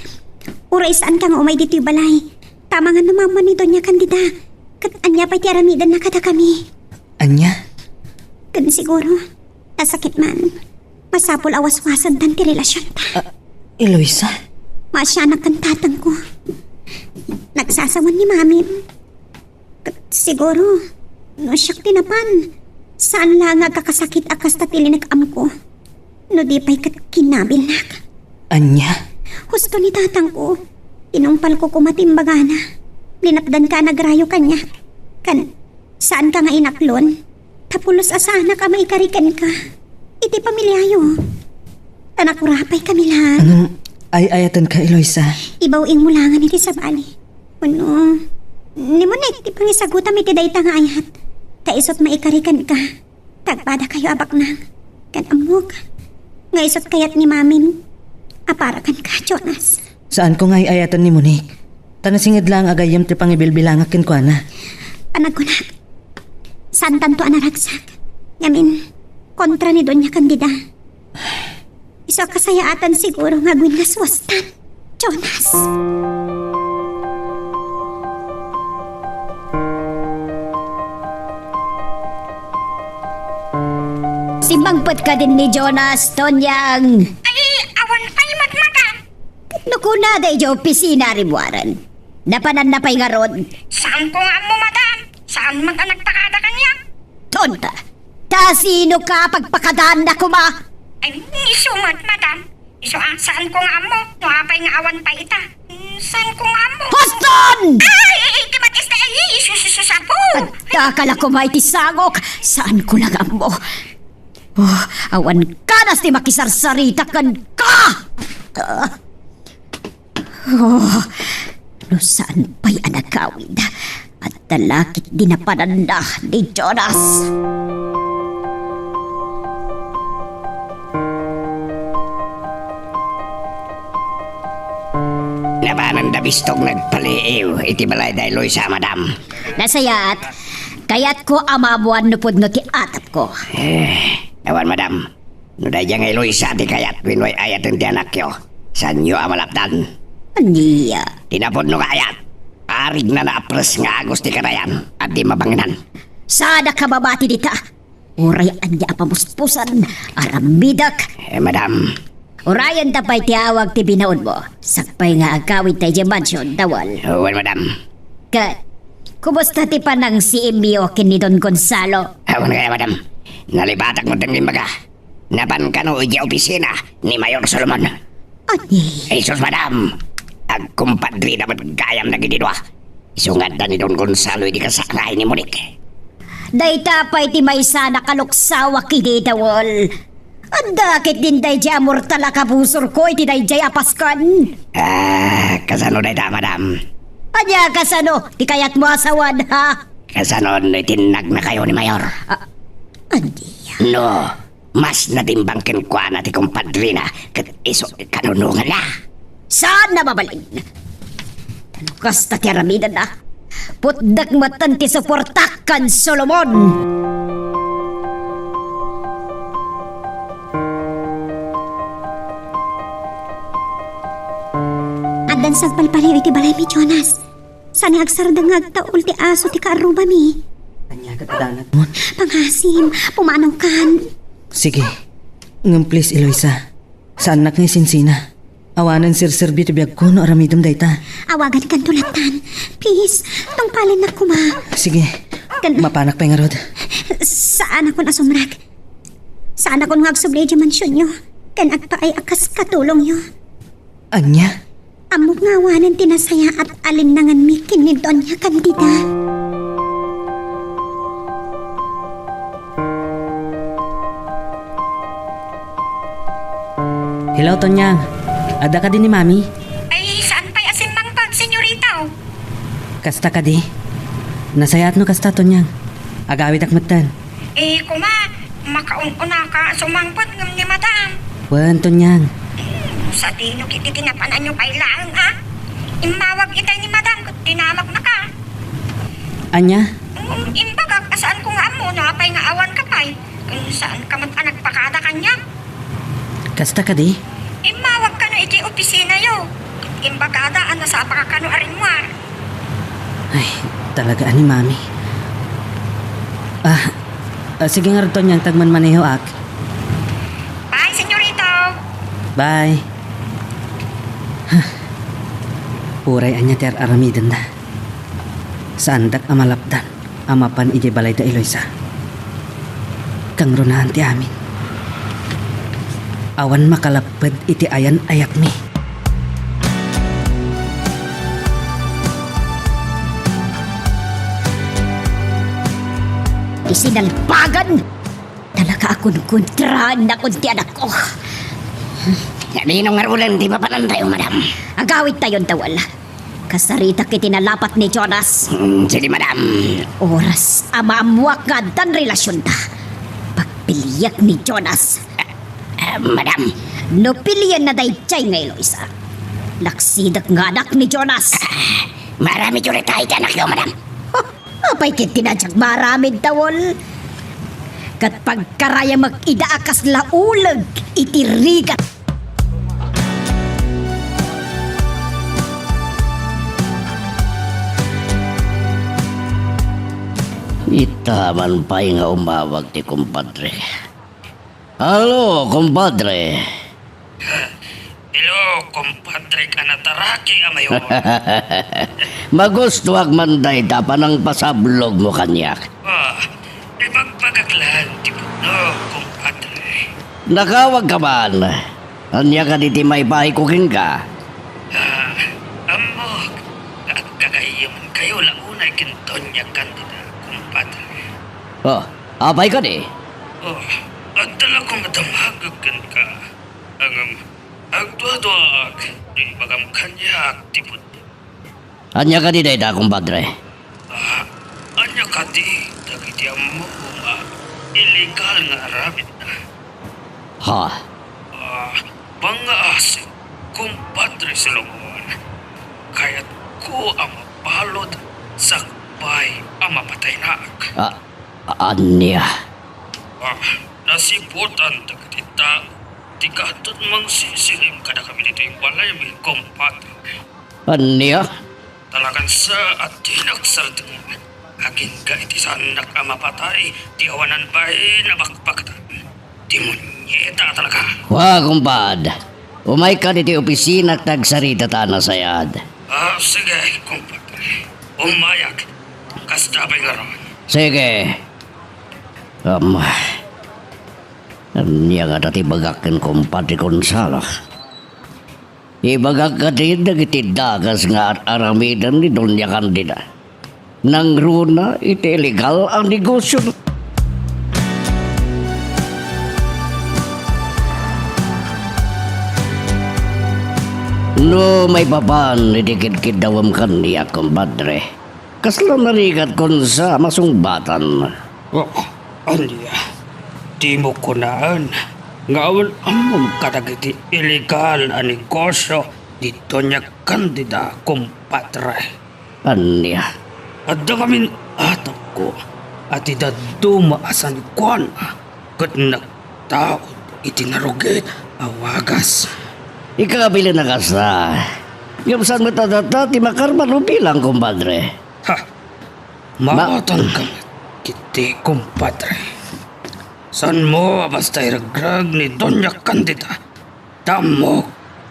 Uray saanka nga umay ditoy balay. Ta amangan no maammo ni Doña Candida. Ket ania pay ti aramidenna kadakami? Ania? Ken siguro, ta sakit man, masapul a waswasantan ti relasionta. Ah, Eloisa? Maasianak ken tatangko. Nagsasawen ni Mamim. Ket siguro, no siak ti napan, saan la nga agkakasakit a kasta ti linek-amko. No di pay ket kinabilnak. Ania? Husto ni tatangko. Tinungpalko koma ti imbagana. Linapdanka a nagrayo kaniak. Ken, saanka nga inaklon. Ta pulos a saanak a maikari kenka. Iti pamiliayo. Ta nakurapaykami laeng. Ngem ay-ayatenka, Eloisa? Ibaw-ingmo laengen iti sabali. Wenno, ni Monique ti pangisagutam iti dayta nga ayat. Ta isut maikari kenka. Ta agpadakayo a baknang. Ken ammok nga isut kayat ni Mamim a para kenka, Jonas. Saanko nga ay-ayaten ni Monique. Ta nasinged laeng a gayyem ti pangibilbilangak kenkuana. Panagkunak, saantanto a naragsak. Ngamin, kontra ni Doña Candida. Isu a kasayaatan siguro nga agwinwaswastan, Jonas. Simmangpet kadin ni Jonas, Tonyang. Ay, awan pay madmada. Ket no kunada idiay opisina, Ribuaren. Napananna pay ngarud. Saanko nga ammo, madam. Saan met a nagpakada kaniak? Tonta! Ta sino ka pagpakadaanna koma? Ay, isu met, madam. Isu a, saanko nga ammo no apay nga awan pay ita. Mm, saanko nga ammo. Huston! Ay, ay, ti matis na, ay, isu, su, su, sapo. Adda ka la koma iti sangok. Saanko la nga ammo. Oh, awan kanas ti makisarsarita kenka! Ah. Oh, no saan pay a nagawid, adda la ketdi napananna ni Jonas. Napananda Istok nagpaliiw iti balay da Eloisa, madam. Nasayaat, kayatko a maammuan no pudno ti atapko. Eh, awan, madam. No daydiay nga Eloisa ti kayat wenno ay-ayaten ti anakyo, saanyo a malapdan. Ania? Ti napudno nga ayat, arignana a pres nga agus ti kanayan, a di mabangenan. Saanak a mabati dita. Uray ania a pamuspusan, aramidek. Eh, madam. Urayenta pay ti awag ti binaonmo. Sakbay nga agawid ta idiay mansion, Dawal. Wen, madam. Ket, kumusta ti panangsiimyo ken ni Don Gonzalo? Awan kaya, madam. Nalipatak met ti imbaga. Napan kano idiay opisina ni Mayor Solomon. Ania? Jesus, madam. Agkumpadrina met gayam dagiti dua. Isu nga adda ni Don Gonzalo idi kasaknay ni Monique. Dayta pay ti maysa a nakaluksawak idi, Dawal. Adda ketdin daydiay a mortal a kabusorko iti daydiay a Paskuan. Ah, kasano dayta, madam? Ania kasano? Ti kayatmo a sawen, ha? Kasano no itinnagna kayo ni Mayor? Ah, ania? No, mas natimbang kenkuana ti kumpadrina ket isu ti kanunonganna. Saan a mabalin? Ta no kasta ti aramidenna, putdek metten ti suportak ken Solomon. Addan sagpalpaliw iti balaymi, Jonas. Saan nga agsardeng nga agtaul ti aso ti kaarrubami. Ania ket adanag? Pangasim, pumanongkan. Sige. Ngem please, Eloisa, saannak nga isinsina. Awanen serserbi ti biagko no aramidem dayta. Awagankanto lattan. Please, tungpalennak koma. Sige. Ken mapanak pay ngarud. Saanakon a sumrek. Saanakon nga agsubli idiay mansionyo. Ken agpaay a kas katulongyo. Ania? Ammok nga awanen ti nasayaat a linnanganmi ken ni Doña Candida. Hello, Tonyang. Adda kadi ni Mami? Ay, saan pay a simmangpet, senyorito? Kasta kadi? Nasayaat no kasta, Tonyang. Agawidak metten. Eh, koma, makaun-unaka a sumangpet ngem ni Madam. Wen, Tonyang. Hmm, sadino ket iti napananyo pay laeng, a? Immawag itay ni Madam ket dinamagna ka. Ania? Hmm, imbagak a saanko nga ammo no apay nga awanka pay. Ken saanka met a nagpakada kaniak. Kasta kadi? Immawag kano iti opisinayo. Imbagada a nasapaka kano a rimmuar. Ay, talaga a ni Mami. Ah, ah, sige ngarud, Tonyang, ta agmanmanehoak. Bye, senyorito. Bye. Huh. Uray ania ti ar-aramidenda. Saandak a malapdan a mapan idiay balayda Eloisa. Kangrunaan ti amin. Awan makalapped iti ayan-ayatmi. Ti sinalpagan! Talaga a kunkuntraennakon ti anakko. Sadino ngaruden ti mapanantayo, madam? Agawidtayon, Dawal. Kasaritak iti nalapat ni Jonas. Mm, sige, madam. Oras a maammuak nga addan relasionta, pagpiliek ni Jonas. Ah, madam. No pilienna daydiay nga Eloisa, laksidek nga anak ni Jonas. Ah, maaramidyo dayta iti anakyo, madam. Huh, apay ket ti nadiak maaramid, Dawal? Ket pagkarayamek ida a kasla uleg iti rigat. Ita man pay nga umawag ti kumpadre. Hello, kumpadre. Hello, kumpadre, kanataraki a mayor. Magustuak man dayta panangpasablogmo kaniak. Ah, ibagbagak laeng ti pudno, kumpadre. Nakawagka man. Ania kadi ti maipaayko kenka? Ah, ammok nga agkagayyemenkayo la unay ken Doña Candida, kumpadre. Oh, apay kadi? Oh, adda la koma damagek kenka. Ngem, agduaduaak, imbagam kaniak ti pudno. Ania kadi dayta, kumpadre? Ah, ania kadi dagiti ammom a illegal nga aramidna? Ha? Ah, pangngaasi, kumpadre Solomon. Kayat a mabalud sakbay a mapataynak. A-, ania? Ah, nasiputan dagiti tao ti katon mangsisilim kadakami ditoy balaymi, kumpadre. Ania? Talagan sa a dinak sardeng agingga iti saannak a mapatay ti awanan bain a bakbakta. Ti munyeta talaga. Wa, kumpad. Umayka ditoy opisina ta agsarita ta a nasayaat. Ah, sige, kumpadre. Umayak. Kasta pay ngarud. Sige. Am, ania ngata ti ibagak ken kumpadre Gonzalo? Ibagak kadi dagiti dakes nga ar-aramiden ni Doña Candida. Nangruna iti illegal a negosio. No maipapan iti kidkiddawem kaniak, kumpadre, kasla narigat kon sa masungbatan. Oh, ania? Dimo kunaen nga awan ammom kadagiti illegal a negosio ni Doña Candida, kumpadre? Ania? Adda ngamin atapko a ti dadduma a sanikuana ket nagtaud iti narugit a wagas. Ikabili na kasta. Ngem saan met a data ti makarman o bilang, kumpadre? Ha! Ma- Mawatanka met iti, kumpadre. Saanmo a basta iregreg ni Doña Candida. Ammok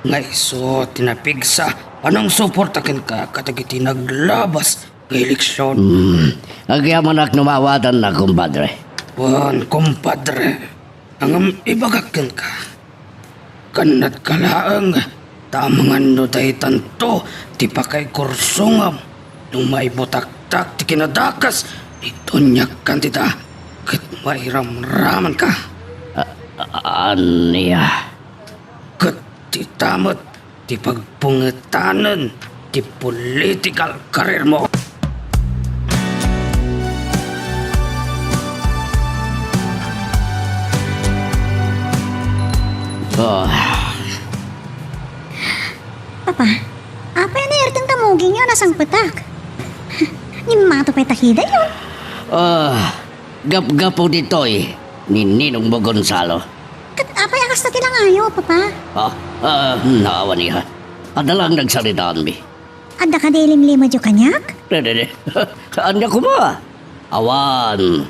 nga isu ti napigsa a nangsuporta kenka kadagiti naglabas nga eleksion. Hmm. Agyamanak no maawatanna, kumpadre. Wen, kumpadre. Ngem ibagak kenka, kannadka laeng ta amangan no daytanto ti pakaikursongam no maibutaktak ti kinadakes ni Doña Candida ket mairamramanka. A-, a-, ania? Ket dita met ti pagpungetanen ti political career mo. Ah. Papa, apay a nairteng ta mugingyo a nasangpetak? Ngem mato pay ta hidayon. Ah, gapgapu ditoy ni ninongmo Gonzalo. Ket apay a kasta ti langayo, Papa? Ah, ah, naawan, iha. Adda laeng nagsaritaanmi. Adda kadi ilimlimedyo kaniak? Dede, dede. Ania koma? Awan.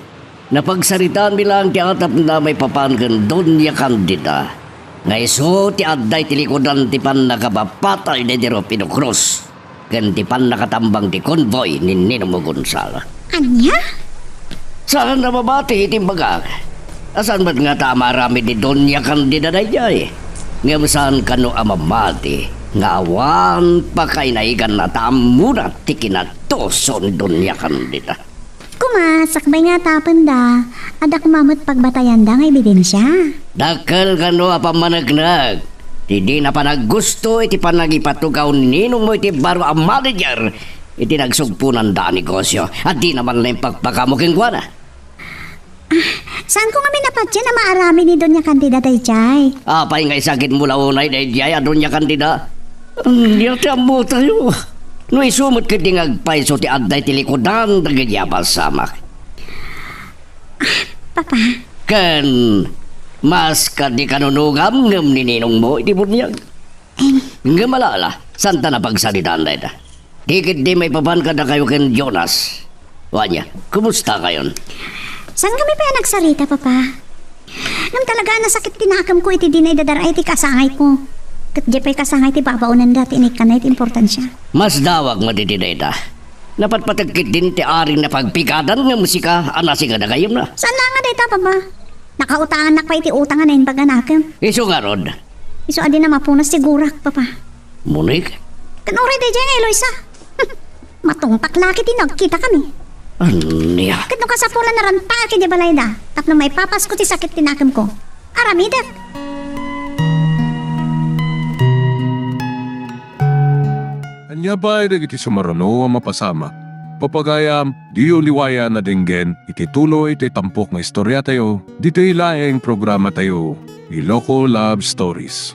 Napagsaritaanmi laeng ti atapna maipapan ken Doña Candida nga isu ti adda iti likudan ti pannakapapatay daydiay Rufino Cruz ken ti pannakatambang ti convoy ni Ninong Gonzalo. Ania? Saan a mabati iti imbagak. A saan met ngata a maaramid ni Doña Candida daydiay? Ngem saan kano a mabati nga awan pakainaiganna ta ammona ti kinatuso ni Doña Candida. Koma, sakbay nga atapenda, adda koma met pagbatayanda nga ebidensia. Dakkel kano a pammaneknek ti dina panaggusto iti panangipatugaw ni ninongmo iti baro a manager iti nagsugponanda a negosio a dina man laeng pakpakamo kenkuana. Ah, saanko ngamin a patien a maaramid ni Doña Candida daydiay? Apay nga isagidmo la unay daydiay a Doña Candida? Ania ti ammotayo? No isu met ketdi nga agpayso ti adda iti likudan dagiti a pasamak. Papa. Ken, mas kadi kanunogam ngem ni ninongmo iti buniag. Em. Ngem ala, ala, saanta napagsaritaan dayta. Di ketdi maipapan kadakayo ken Jonas. Wen ania, kumustakayon? Saan kami pay a nagsarita, Papa? Ngem talaga a nasakit ti nakemko iti dina idadar-ay ti kasangayko. Ket diay pay kasangay ti babaonenda ti inikkanna iti importansia. Masdawak met iti dayta. Napatpateg ketdin ti aring napagpigadan ngem sika a nasingadagayemna. Saan laeng a dayta, Papa? Nakautangannak pay iti utang a naimbag a nakem. Isu ngarud? Isu a dina mapunas ti gurak, Papa. Monique? Ken uray daydiay nga Eloisa. Matungpak la ketdi no agkitakami. Ania? Ket no kasapulan, narantaak idiay balayda tapno maipapasko ti sakit ti nakemko. Aramidek. Ania pay dagiti sumaruno a mapasamak? Papagayam, diyo liwayan a denggen iti tuloy ti tampok nga istoriatayo, ditoy laeng programatayo, Iloko Love Stories.